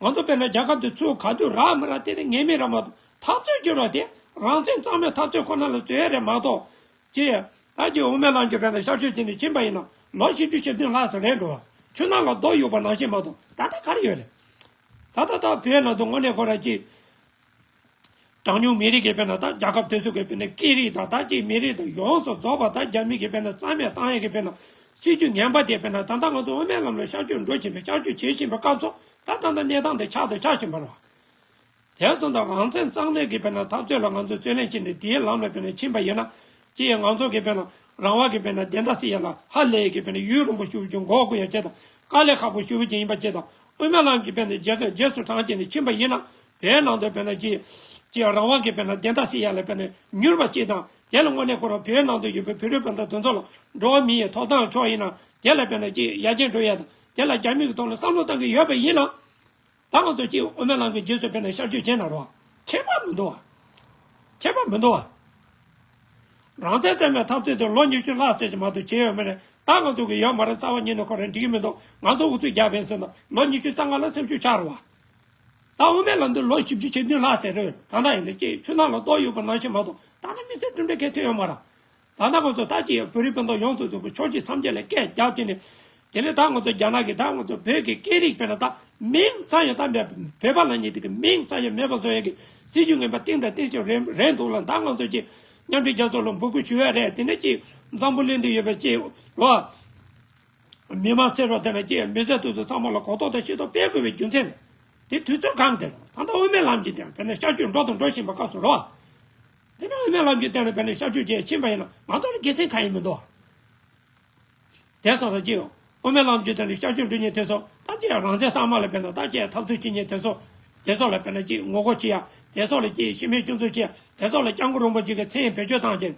ང་ཚོ་དཔེར་ན་རྒྱལ་ཁབ་དེ་ཚུར་ག་དུས་རག་མི་རག་དེ་ནི་ངེས་མེད་ར་མ་གཏོགས། འཐབ་རྩོད་བྱེད་རོགས་དེ་རང་བཙན་གཙང་མའི་འཐབ་རྩོད་ཁོ་ན་ལ་བཟོས་རེད་མ་གཏོགས། ཅེས། ད་ཅི་དབུ་མའི་ལམ་གྱི་དཔེར་ན་ཤར་བསྐྱོད་བྱས་ནས་ཕྱིན་པ་ཡིན་ན་ལོ་བཞི་བཅུ་ཞེ་བདུན་ལྷག་ཙམ་རེད་འགྲོ་བ། ཆུ་ནང་ལ་རྡོ་གཡུགས་པ་ནང་བཞིན་མ་གཏོགས་ད་ལྟ་ག་རེ་ཡོད་རེད། ད་ལྟ་ད་བོད་ནང་དུ་དངོས་གནས་ཁོ་ར་ཅིག་གྲངས་ཉུང་མི་རིགས་ཀྱི་དཔེར་ན་ད་རྒྱལ་ཁབ་དེ་ཚོ་གི་དཔེར་ན་སྐད་རིགས་དང་ད་ཅིག་མི་རིགས་དང་ཡོངས་སུ་རྫོགས་པ་ད་རྒྱ་མི་གི་དཔེར་ན་རྩ་མེད་བཏང་ཡས་ཀྱི་དཔེར་ན་སྲིད་ཇུས་ངན་པ་དེ་དཔེར་ན་ད་ལྟ་ང་ཚོ་དབུ་མའི་ལམ་ལ་ཤར་བསྐྱོད་འགྲོ་བཞིན་པའི་ཤར་བསྐྱོད་བྱེད་བཞིན་པའི་སྐབས་སུ་ད་ད་ལྟ་གནས་སྟངས་དེ་ཆགས་དང་ཆགས་བཞིན་པ་རེད་བ། དེ་སོང་ཙང་རང་བཙན་གཙང་མའི་གི་དཔེར་ན་འཐབ་རྩོད་ལ་ང་ཚོ་རྩོད་ལེན་བྱས་ནས་དེའི་ལམ་ལ་དཔེར་ན་ཕྱིན་པ་ཡིན་ན། ཅི་ཡང་ང་ཚོ་གི་དཔེར་ན་རང་དབང་གི་དཔེར་ན་བདེན་མཐའ་གསལ་ཡ་ལ་ཧ་ལས་ཀྱི་དཔེར་ན་ཡུན་རིང་པོ་ཞུ་རྒྱུ་འགོག་དགོས་ཡ་བྱས་དང་དཀའ་ལས་ཁག་པོ་ཞུ་རྒྱུ་ཡིན་པ་བྱས་དང་དབུ་མའི་ལམ་གྱི་དཔེར་ན་རྗེས་སུ་རྗེས་སུ་འབྲང་བྱས་ནས་ཕྱིན་པ་ཡིན་ན་བོད་ནང་དུ་དཔེར་ན་ཅི་ཅི་རང་དབང་གི་དཔེར་ན་བདེན་མཐའ་གསལ་ཡ་ལ་དཔེར་ན་མྱུར་བ་ཅིག་དང་དེ་ལ་དངོས་གནས་ཁོ་རང་བོད་ནང་དུ་ཡོད་པའི་བོད་རིགས་སྤུན་ཟླ་དེ་ཚོ་ལ་འགྲོ་བ་མི་ཡི་ཐོབ་ཐང་ཕྱོགས་ཡིན་ན་དེ་ལ་དཔེར་ན་ཅི་ཡར་རྒྱས་འགྲོ་ཡ་དང་དེ་ལ་རྒྱ་མི་གི་ཐོག་ལ་བསམ་བློ་བཏང་གི་ཡོད་པ་ཡིན་ན། ད་ང་ཚོ་གཅིག་དབུ་མའི་ལམ་གྱི་རྗེས་སུ་དཔེར་ན་ཤར་བསྐྱོད་བྱས་ན་རོ། ཁྱད་པར་མི་འདུག་བ། ཁྱད་པར་མི་འདུག་བ། རང་བཙན་རྩོད་མེད་འཐབ་རྩོད་དེ་ལོ་ཉི་ཤུ་ལྷག་ཙམ་ཞིག་མ་གཏོགས་བྱས་ཡོད་མ་རེད། ད་ང་ཚོ་གི་ཡོད་མ་རེད། རྩ་བ་ཉིད་ནས་ཁོ་རང་འགྲིག་གི་མི་འདུག་ང་ཚོ་ཨུ་ཚུགས་རྒྱག་པས་ཟེར་ན་ལོ་ཉི་ཤུ་རྩ་ལྔ་ལ་སེམས་ཤུགས་ཆག་རེད་བ། ད་དབུ་མའི་ལམ་འདི་ལོ་བཞི་བཅུ་ཞེ་བདུན་ལྷག་ཙམ་རེད། ད་ལྟ་ཡིན་ན་ཅིག་ཆུ་ནང་ལ་རྡོ་གཡུགས་པ་ནང་བཞིན་མ་གཏོགས་ད་ལྟ་དམིགས་བསལ་གྲུབ་འབྲས་གང་ཐོན་ཡོད་མ་རེད། ད་ལྟ་ང་ཚོ་ད་ཅི་བོད་རིགས་སྤུན་ཟླ་ཡོངས་སུ་རྫོགས་པའི་ཕྱོགས་བཞི་མཚམས་བརྒྱད་ལ་སྐད་རྒྱག་བྱས་ནས། དེ་ནས་ད་ང་ཚོ་རྒྱ་ནག་གིས་ད་ང་ཚོ་བོད་ཀྱི་སྐད་རིགས་དཔེར་ན་ད་མིང་ཙམ་ཡང་ད་མེད། བོད་པ་ལབ་མཁན་དེ་གི་མིང་ཙམ་ཡང་མེད་པ་བཟོ་ཡས་ཀྱི་སྲིད་ཇུས་ངན་པ་གཏིང་དང་གཏིང་ཞིག་རེད་རེད་འདུག་ལ། ད་ང་ཚོ་ཅི་མཉམ་འབྲེལ་རྒྱལ་ཚོགས་ལ་འབོད་སྐུལ་ཞུ་ཡ་རེད། དེ་ནས་ཅི་འཛམ་བུ་གླིང་འདི་ཡོད་པའི་ཅི་ལོ། མི་མང་སེར་པ་དེ་ནས་ཅི་མི་སེར་དེ་ཚོ་ཚང་མ་ལ་གོ་རྟོགས་དང་ཤེས་རྟོགས་སྤེལ་དགོས་པའི་རྒྱུ་མཚན་དེ་དུས་ཚོད་གང་དེ་རེད། ད་ལྟ་དབུ་མའི་ལམ་གྱི་དེ་དཔེར་ན་ཤར་བསྐྱོད་འགྲོ་དང་འགྲོ་བཞིན་པའི་སྐབས་སུ་རོ། དེ་ནས་དབུ་མའི་ལམ་གྱི་སྟེང་ལ་དཔེར་ན་ཤར་བསྐྱོད་བྱས་ཕྱིན་པ་ཡིན་ན་ང་ཚོ་ལ་དགེ་མཚན་གང་ཡང་མི་འདུག་དེ་སོང་ཙང་ཅི་ཡོང་ དབུ་མའི་ལམ་གྱི་དེ་ནི་ཤར་ཕྱོགས་འགྲོ་མཁན་དེ་ཚོ་ད་ཅི་ཡང་རང་བཙན་གཙང་མ་ལ་དཔེར་ན་ད་ཅི་ཡང་འཐབ་རྩོད་བྱེད་མཁན་དེ་ཚོ་དེ་ཚོ་ལ་དཔེར་ན་ཅི་ངོ་རྒོལ་བྱེད་ཡ་དེ་ཚོ་ལ་ཅི་ཤི་རྨས་སྐྱོན་འཛུགས་བྱེད་ཡ་དེ་ཚོ་ལ་སྐྱབས་མགོན་རིན་པོ་ཆེ་གི་མཚན་ཡང་བེད་སྤྱོད་བཏང་བྱས་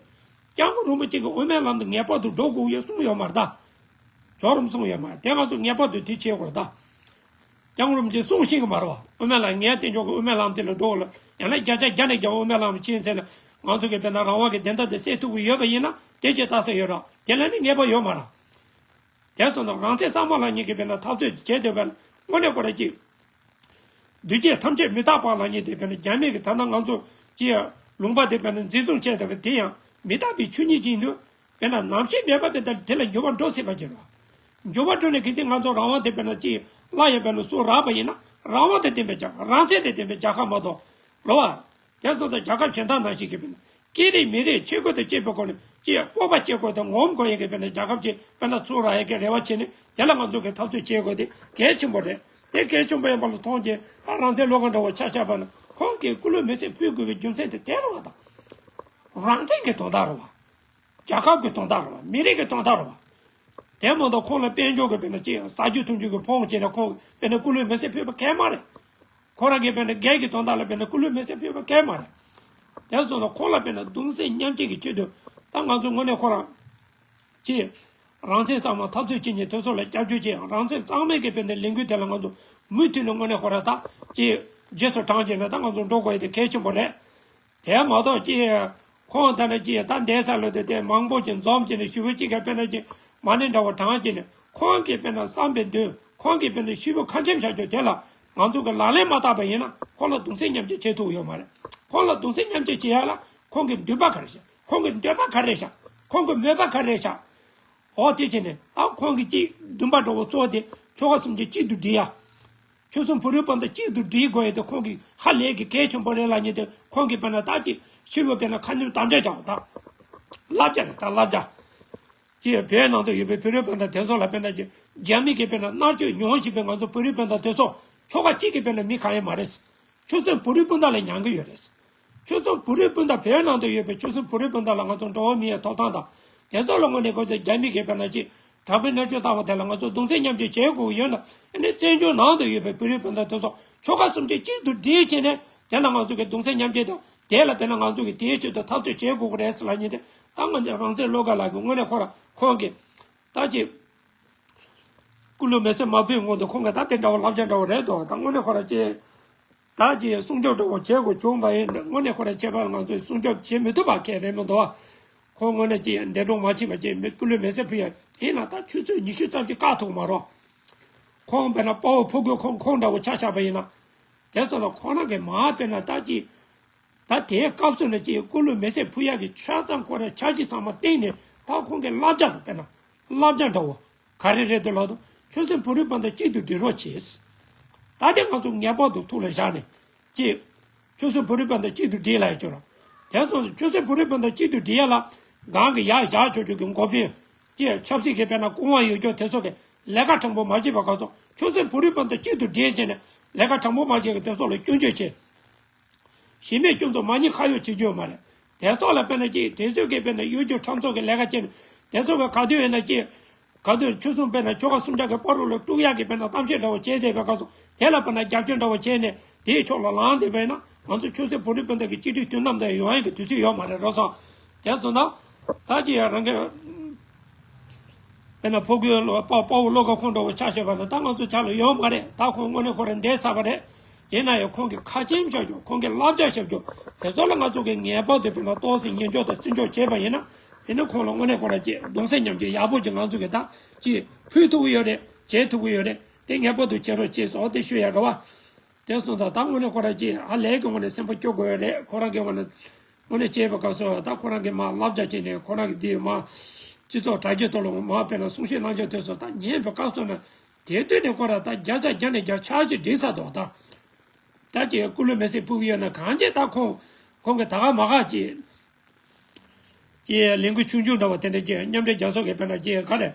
སྐྱབས་མགོན་རིན་པོ་ཆེ་གི་དབུ་མའི་ལམ་དུ་ངེས་པར་དུ་འགྲོ་དགོས་ཡོད་གསུངས་ཡོད་མ་རེད་ད། ཇོ་རུམ་གསུངས་ཡོད་མ་རེད་དེ་ང་ཚོ་ངེས་པར་དུ་དེ་བྱེད་དགོས་རེད་ད། སྐྱབས་མགོན་རིན་པོ་ཆེས་གསུངས་ཤེས་ཀྱི་མ་རེད་བ། དབུ་མའི་ལམ་ངས་བསྟན་ཆོག་གི་དབུ་མའི་ལམ་དེ་ལ་འགྲོ་ལ་ཡང་ན་བརྒྱ་ཆ་བརྒྱ་ནས་བརྒྱ་དབུ་མའི་ལམ་ཕྱིན་ཚེ་ན་ང་ཚོ་གི་དཔེར་ན་རང་དབང་གི་བདེན་མཐའ་དེ་གསལ་ཐུབ་ཀྱི་ཡོད་པ་ཡིན་ན་དེ་ཅིག་ལྟ་ས་ཡོད་ར་དེ་ལ་ནི་ངེས་པ་ཡོད་མ་ར། དེ་སོང་ན་རང་བཙན་གཙང་མ་ལ་ཉིད་ཀྱི་དཔེར་ན་འཐབ་རྩོད་བྱེད་འདོད་པ་ལ་དངོས་གནས་ཁོ་ར་ཅིག་འདུས་བྱས་ཐམས་ཅད་མི་རྟག་པ་ལ་ཉིད་དེ་དཔེར་ན་རྒྱ་མི་གི་ད་ལྟ་ང་ཚོ་ཅིག་ལུང་པ་དེ་དཔེར་ན་འཛིན་བཟུང་བྱས་འདོད་པ་དེ་ཡང་མི་རྟག་པའི་ཆོས་ཉིད་ཅིག་ཡིན་དུས། དཔེར་ན་ནམ་ཞིག་མེད་པ་དཔེར་ན་དེ་ལ་འགྱུར་བ་འགྲོ་སྲིད་པ་ཅིག་རེད། འགྱུར་བ་འགྲོ་ནས་གལ་སྲིད་ང་ཚོ་རང་དབང་དེ་དཔེར་ན་ཅིག་སླར་ཡང་དཔེར་ན་གསོ་རག་པ་ཡིན་ན་རང་དབང་དང་ལྡན་པའི་རྒྱལ་ཁབ་རང་བཙན་དང་ལྡན་པའི་རྒྱལ་ཁབ་མ་གཏོགས་རེད་བ། དེ་སོང་ཙང་རྒྱལ་ཁབ་གཞན་དག་ནང་བཞིན་གྱི་དཔེར་ན་སྐད་རིགས་མི་རིགས་ཆས་གོས་དང་བཅས་པའི་སྒོ་ནས་ཅིག་སྤོབས་པ་སྐྱེ་དགོས་དང་ངོམ་དགོས་ཡ་གི་དཔེར་ན་རྒྱལ་ཁབ་ཅིག་དཔེར་ན་ཚུགས་རག་ཡ་གི་རེ་བ་བྱས་ནས་དེ་ལ་ང་ཚོ་གི་འཐབ་རྩོད་བྱེད་དགོས་དེ་གལ་ཆེན་པོ་རེད། དེ་གལ་ཆེན་པོ་ཡིན་པ་ལ་མཐོང་རྗེས་ད་རང་བཙན་བློ་དགའ་འདྲ་བོ་ཆ་བཞག་པ་ན་ཁོང་གིས་སྐུ་ལུས་མེ་སྲེག་ཕུལ་དགོས་པའི་རྒྱུ་མཚན་དེ་དེ་རེད་བ་དང་། རང་བཙན་གྱི་དོན་དག་རེད་བ། རྒྱལ་ཁབ་ཀྱི་དོན་དག་རེད་བ། མི་རིགས་ཀྱི་དོན་དག་རེད་བ། དེ་མ་གཏོགས་ཁོང་ལ་དཔལ་འབྱོར་གྱི་དཔེར་ན་ཅིག་ཟ་རྒྱུ་འཐུང་རྒྱུ་གི་ཕོངས་བྱས་ནས་ཁོང་དཔེར་ན་སྐུ་ལུས་མེ་སྲེག་ཕུལ་བ་གལ་མ་རེད། ཁོ་རང་གིས་དཔེར་ན་སྒེར་གྱི་དོན་དག་ལ་དཔེར་ན་སྐུ་ལུས་མེ་སྲེག་ཕུལ་བ་གལ་མ་རེད། དེ་སོང་ན་ཁོང་ལ་དཔེར་ན་གདུང་སེམས་མཉམ་སྐྱེད་ཀྱི་ཆེད་དུ་ད་ང་ཚོ་དངོས་གནས་ཁོ་རང་ཅིག་རང་བཙན་གཙང་མ་འཐབ་རྩོད་བྱེད་མཁན་དེ་ཚོ་ལ་སྐྱབས་བཅོལ་བྱེད་ཡང་རང་བཙན་གཙང་མའི་གི་དཔེར་ན་ལས་འགུལ་དེ་ལ་ང་ཚོ་མུ་མཐུད་ནས་དངོས་གནས་ཁོ་རང་ད་ཅིག་རྗེས་སུ་འབྲང་བྱས་ན་ད་ང་ཚོ་འགྲོ་དགོས་ཡ་དེ་གལ་ཆེན་པོ་རེད། དེ་མ་གཏོགས་ཅི། ཁོང་ད་ནི་ཅི་ད་འདས་ས་ལོ་དེ་དེ་མང་པོ་ཅིག་འཛོམས་ཀྱི་ནི་ཞུ་བོ་ཅིག་ག་དཔེར་ན་ཅི་མ་ཎི་འདྲ་བོ་བགྲངས་ཀྱི་ནི་ཁོང་གིས་དཔེར་ན་བསམ་པའི་འདུན་ཁོང་གིས་དཔེར་ན་ཞུ་བོ་ཁ་ཆེམས་བཞག་རྒྱུ་དེ་ལ་ང་ཚོ་གི་ལག་ལེན་མ་བསྟར་བ་ཡིན་ན་ཁོང་ལ་གདུང་སེམས་མཉམ་སྐྱེད་བྱེད་ཐུབ་ཡོད་མ་རེད། ཁོང་ལ་གདུང་སེམས་མཉམ་སྐྱེད་བྱེད་ཡ་ལ་ཁོང་གི་འདུན་པ་ག་རེ་བཞག་ཁོང་གི་འདོད་པ་ག་རེ་བཞག་ཁོང་གི་མོས་པ་ག་རེ་བཞག་འོ་དེ་བྱས་ནས་ད་ཁོང་གིས་ཅིག་འདུན་པ་འདྲ་བོ་གཙོ་བོ་དེ་ཆོལ་ཁ་གསུམ་གྱི་གཅིག་ཏུ་སྒྲིལ་ཡ། ཆོལ་གསུམ་བོད་རིགས་སྤུན་ཟླ་གཅིག་ཏུ་སྒྲིལ་དགོས་ཡ་དེ་ཁོང་གི་ཧ་ལས་ཀྱི་གལ་ཆེན་པོ་རེད་ལབ་མཁན་དེ་ཁོང་གིས་དཔེར་ན་ད་ཅིག་ཕྱི་རུ་དཔེར་ན་ཁ་ཉིན་དམ་བཅའ་བྱ་བ་དང་། བསླབ་བྱ་རེད་ད་བསླབ་བྱ། ཅིག་བོད་ནང་དུ་ཡོད་པའི་བོད་རིགས་སྤུན་ཟླ་དེ་ཚོ་ལ་དཔེར་ན་ཅིག་རྒྱ་མི་གིས་དཔེར་ན་མནར་གཅོད་མྱོང་བཞིན་པའི་ང་ཚོ་བོད་རིགས་སྤུན་ཟླ་དེ་ཚོ་ཆོལ་ཁ་གཅིག་གིས་དཔེར་ན་མི་གང་ཡང་མ་རེད། ཆོལ་གསུམ་བོད་རིགས་སྤུན་ཟླ་ལ་མྱང་གི་ཡོད་རེད། ཆོལ་གསུམ་བོད་རིགས་སྤུན་ཟླ་བོད་ནང་དུ་ཡོད་པའི་ཆོལ་གསུམ་བོད་རིགས་སྤུན་ཟླ་ལ་ང་ཚོ་འགྲོ་བ་མིའི་ཐོབ་ཐང་དང་དེ་ཚོ་ལ་དངོས་གནས་ཁོ་ཚོས་རྒྱ་མི་གིས་དཔེར་ན་ཅིག་དྲག་པོའི་མནར་གཅོད་བཏང་བ་དེ་ལ་ང་ཚོ་གདུང་སེམས་མཉམ་སྐྱེད་བྱེད་དགོས་ཀྱི་ཡོད་ན་ཨ་ནི་བཙན་བྱོལ་ནང་དུ་ཡོད་པའི་བོད་རིགས་སྤུན་ཟླ་དེ་ཚོ་ཆོལ་ཁ་གསུམ་གཅིག་གཅིག་ཏུ་སྒྲིལ་བྱས་ནས་དེ་ལ་ང་ཚོ་གི་གདུང་སེམས་མཉམ་སྐྱེད་དང་དེ་ལ་དཔེར་ན་ང་ཚོ་གི་དེའི་ཆེད་དུ་འཐབ་རྩོད་བྱེད་དགོས་ཀྱི་རེད་ཟེར་ལབ་མཁན་དེ་ད་ང་ཚོ་རང་བཙན་བློ་དགའ་ལགས་ཀྱིས་དངོས་གནས་ཁོ་རང་ཁོང་གིས་ད་ཅིག་སྐུ་ལུས་མེ་སྲེག་མ་ཕུལ་སྔོན་དུ་ཁོང་གིས་ད་དེ་འདྲ་བ་བསླབ་བྱ་འདྲ་བོ་རེད་དོ། ད་དངོས་གནས་ཁོ་རང་ཅིག་ད་ཅིག་སྲུང་སྐྱོབ་འདྲ་བོ་བྱེད་དགོས་བྱུང་བ་ཡིན། དངོས་གནས་ཁོ་རང་ཁྱད་པར་ང་ཚོས་སྲུང་སྐྱོབ་བྱེད་མི་ཐུབ་པ་གལ་རེད་མི་འདུག་བ། ཁོང་དངོས་གནས་ཅིག་འདས་གྲོངས་མ་ཕྱིན་པ་ཅིག་མི་སྐུ་ལུས་མེ་སྲེག་ཕུལ་ཡ་ཡིན་ན་ད་ཆུ་ཚོད་ཉི་ཤུ་ཙམ་ཅིག་བཀག་ཐུབ་མ་རོགས། ཁོང་དཔེར་ན་དཔའ་བོ་ཕོ་རྒོད་ཁོང་ཁོང་འདྲ་བོ་ཆ་བཞག་པ་ཡིན་ན། དེ་ཚོ་ལ་ཁོང་རང་གིས་མ་དཔེར་ན་ད་ཅིག་ད་དེའི་སྐབས་སུ་ནི་ཅིག་སྐུ་ལུས་མེ་སྲེག་ཕུལ་ཡག་གི་ཆ་ཚང་ཁོ་རའི་འཆར་གཞི་ཚང་མ་བཏིང་ནས་ད་ཁོང་གི་བསླབ་བྱ་དང་དཔེར་ན་བསླབ་བྱ་འདྲ་བོ་ག་རེ་རེད་འདུག་ལབ་དུས་ཆོལ་གསུམ་བོད་རིགས་སྤུན་ཟླ་གཅིག་ཏུ་སྒྲིལ་རོགས་བྱེད། ད་དེ་ང་ཚོ་ངེས་པར་དུ་ཐུགས་ལ་བཞག་ནས་ཅིག་ཆོལ་གསུམ་བོད་རིགས་སྤུན་ཟླ་གཅིག་ཏུ་སྒྲིལ་ལ་ཡ་ཆོག་ར། དེ་སོང་ཙང་ཆོལ་གསུམ་བོད་རིགས་སྤུན་ཟླ་གཅིག་ཏུ་སྒྲིལ་ཡ་ལ་གང་གི་ཡག་བཞག་ཆོག་ཆོག་གི་འགོ་དཔོན་ཅིག་ཆབ་སྲིད་ཀྱི་དཔེར་ན་སྐུ་དབང་ཡོད་ཆོག་དེ་ཚོ་གི་ལས་ཀ་དྲང་པོ་མ་བྱེད་པ་ག་སོང་ཆོལ་གསུམ་བོད་རིགས་སྤུན་ཟླ་གཅིག་ཏུ་སྒྲིལ་བྱས་ནས་ལས་ཀ་དྲང་པོ་མ་བྱེད་གི་དེ་ཚོ་ལ་སྐྱོན་བརྗོད་བྱེད། གཞི་མེད་སྐྱོན་འཛུགས་མ་ཉེས་ཁ་གཡོགས་བྱེད་རྒྱུ་ཡོད་མ་རེད། དེ་ཚོ་ལ་དཔེར་ན་ཅིག་དེ་ཚོ་གི་དཔེར་ན་གཡོ་སྒྱུ་ཁྲམ་ཚོགས་ཀྱི་ལས་ཀ་བྱེད་ནས་དེ་ཚོ་གི་ག་དུས་ཡིན་ན་ཅིག་ག་དུས་ཆོལ་གསུམ་དཔེར་ན་ཆོལ་ཁ་གསུམ་ཆ་གི་བར་དུ་ལ་དཀྲུག་ཡག་གི་དཔེར་ན་གཏམ་བཤད་འདྲ་བོ་བྱས་བསྡད་པའི་སྐབས་སུ་དེ་ལ་དཔེར་ན་རྒྱབ་སྐྱོར་འདྲ་བོ་བྱས་ནས་དེའི་ཕྱོགས་ལ་ལངས་བསྡད་པ་ཡིན་ན་ང་ཚོ་ཆོལ་གསུམ་བོད་རིགས་སྤུན་ཟླ་གི་གཅིག་སྒྲིལ་དུས་ནམ་དུ་ཡོང་ཡག་གི་དུས་ཚོད་ཡོད་མ་རེད་རོ་སོང་། དེ་སོང་ན་ད་ཅི་ཡང་རང་གི་དཔེར་ན་ཕོ་རྒོད་ལོ་དཔའ་དཔའ་བོ་བློ་དགའ་ཁོང་འདྲ་བོ་ཆ་བཞག་པ་ན་ད་ང་ཚོ་ཆ་ལ་ཡོད་མ་རེད། ད་ཁོང་དངོས་གནས་ཁོ་རང་འདས་ཚར་བ་རེད། ཡིན་ན་ཡང་ཁོང་གི་ཁ་ཆེམས་བཞག་རྒྱུ་ཁོང་གི་བསླབ་བྱ་བཞག་རྒྱུ་དེ་ཚོ་ལ་ང་ཚོ་གི་ངེས་པར་དུ་དཔེར་ན་ཏོག་ཙམ་ཉན་འཇོག་དང་བརྩི་འཇོག་བྱས་པ་ཡིན་ན་དེ་ནི་ཁོང་ལ་དངོས་གནས་ཁོ་རང་ཅིག་གདུང་སེམས་མཉམ་སྐྱེད་ཡག་པོ་ཅིག་ང་ཚོ་གི་ད་ཅིག་ཕུལ་ཐུབ་ཀྱི་ཡོད་རེད། བྱེད་ཐུབ་ཀྱི་ཡོད་རེད། དེ་ངེས་པར་དུ་བྱེད་རོགས་བྱེད་ཟེར་བ་དེ་ཞུ་ཡག་གི་བ། དེ་སོང་ཙང་ད་དངོས་གནས་ཁོ་རང་ཅིག་ཧ་ལས་ཀྱི་ངོས་ནས་སེམས་པ་སྐྱོ་དགོས་ཡོད་རེད། ཁོ་རང་གི་ངོས་ནས་དངོས་གནས་བྱས་པའི་སྐབས་སུ་ད་ཁོ་རང་གིས་མར་བསླབ་བྱ་བྱས་ནས་ཁོ་རང་གི་འདི་མར་སྤྱི་ཚོགས་དྲ་རྒྱའི་ཐོག་ལ་མར་དཔེར་ན་གསུང་བཤད་གནང་རྒྱུ་དེ་ཚོ་ད་ཉན་པའི་སྐབས་སུ་ན་དེ་དུས་ནས་ཁོ་རང་ད་བརྒྱ་ཆ་བརྒྱ་ནས་བརྒྱ་ཆ་ཅིག་འགྲིག་ཚར་འདུག་ད་ད་ཅིག་སྐུ་ལུས་མེ་སྲེག་ཕུལ་གྱི་ཡོད་ན་གང་ཅི་ད་ཁོང་ཁོང་གི་ད་ག་མ་ག་ཅིག་ཅིག་ལས་འགུལ་ཆུང་ཆུང་འདྲ་བ་དེ་འདྲ་ཅིག་མཉམ་འབྲེལ་རྒྱལ་ཚོགས་ཀྱི་དཔེར་ན་ཅིག་ག་རེ་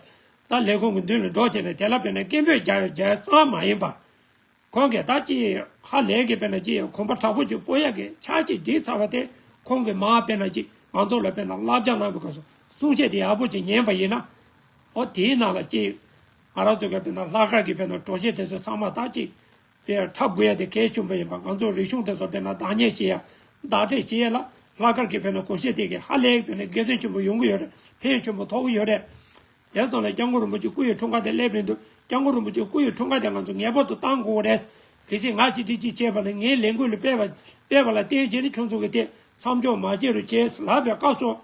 ད་ལས་ཁུངས་ཀྱི་མདུན་ལ་འགྲོ་བྱས་ནས་དེ་ལ་དཔེར་ན་སྐད་འབོད་རྒྱག་རྒྱག་ཙམ་མ་ཡིན་པར། ཁོང་གིས་ད་ཅི་ཧ་ལས་ཀྱི་དཔེར་ན་ཅི་གོམ་པ་དྲག་པོ་ཅིག་སྤོ་ཡག་གི་ཆ་ཅིག་བསྒྲིགས་ཚར་བ་དེ་ཁོང་གིས་མར་དཔེར་ན་ཅི་ང་ཚོ་ལ་དཔེར་ན་བསླབ་བྱ་གནང་བའི་སྐབས་སུ་གསུང་བཤད་དེ་ཡག་པོ་ཅིག་ཉན་པ་ཡིན་ན། ཨོ་དེའི་ནང་ལ་ཅི་ ང་རང་ཚོ་གི་དཔེར་ན་ལྷག་དཀར་གྱི་དཔེར་ན་གྲོ་ཞིབ་དེ་ཚོ་ཚང་མ་ད་ཅིག་དཔེ་འཁྲབ་དགོས་ཡ་དེ་གལ་ཆེན་པོ་ཡིན་པ། ང་ཚོ་རིག་གཞུང་དེ་ཚོ་དཔེར་ན་བདག་གཉེར་བྱེད་ཡ་བདག་སྤྲོད་བྱེད་ཡ་ལ་ལྷག་དཀར་གྱི་དཔེར་ན་གོ་ཤེས་དེ་གི་ཧ་ལས་དཔེར་ན་དགེ་མཚན་ཆེན་པོ་ཡོང་གི་ཡོད་རེད། ཕན་ཆེན་པོ་ཐོགས་ཀྱི་ཡོད་རེད། དེ་སོང་ལ་སྐྱབས་མགོན་རིན་པོ་ཆེ་སྐུ་ཡི་འཁྲུངས་སྐར་དེ་སླེབས་རན་འདུག་སྐྱབས་མགོན་རིན་པོ་ཆེ་སྐུ་ཡི་འཁྲུངས་སྐར་དེ་ང་ཚོ་ངེས་པར་དུ་བཏང་དགོས་རེད། གལ་སྲིད་ང་ཅིག་ཅིག་ཅིག་བྱས་པ་ལ་ངའི་ལས་འགུལ་ལ་སྤེལ་བ་སྤེལ་བ་ལ་བརྟེན་བྱས་ནས་ཁྱོད་ཚོ་གི་དེ་མཚམས་འཇོག་མ་བྱེད་རོགས་བྱས་ལབ་པའི་སྐབས་སུ།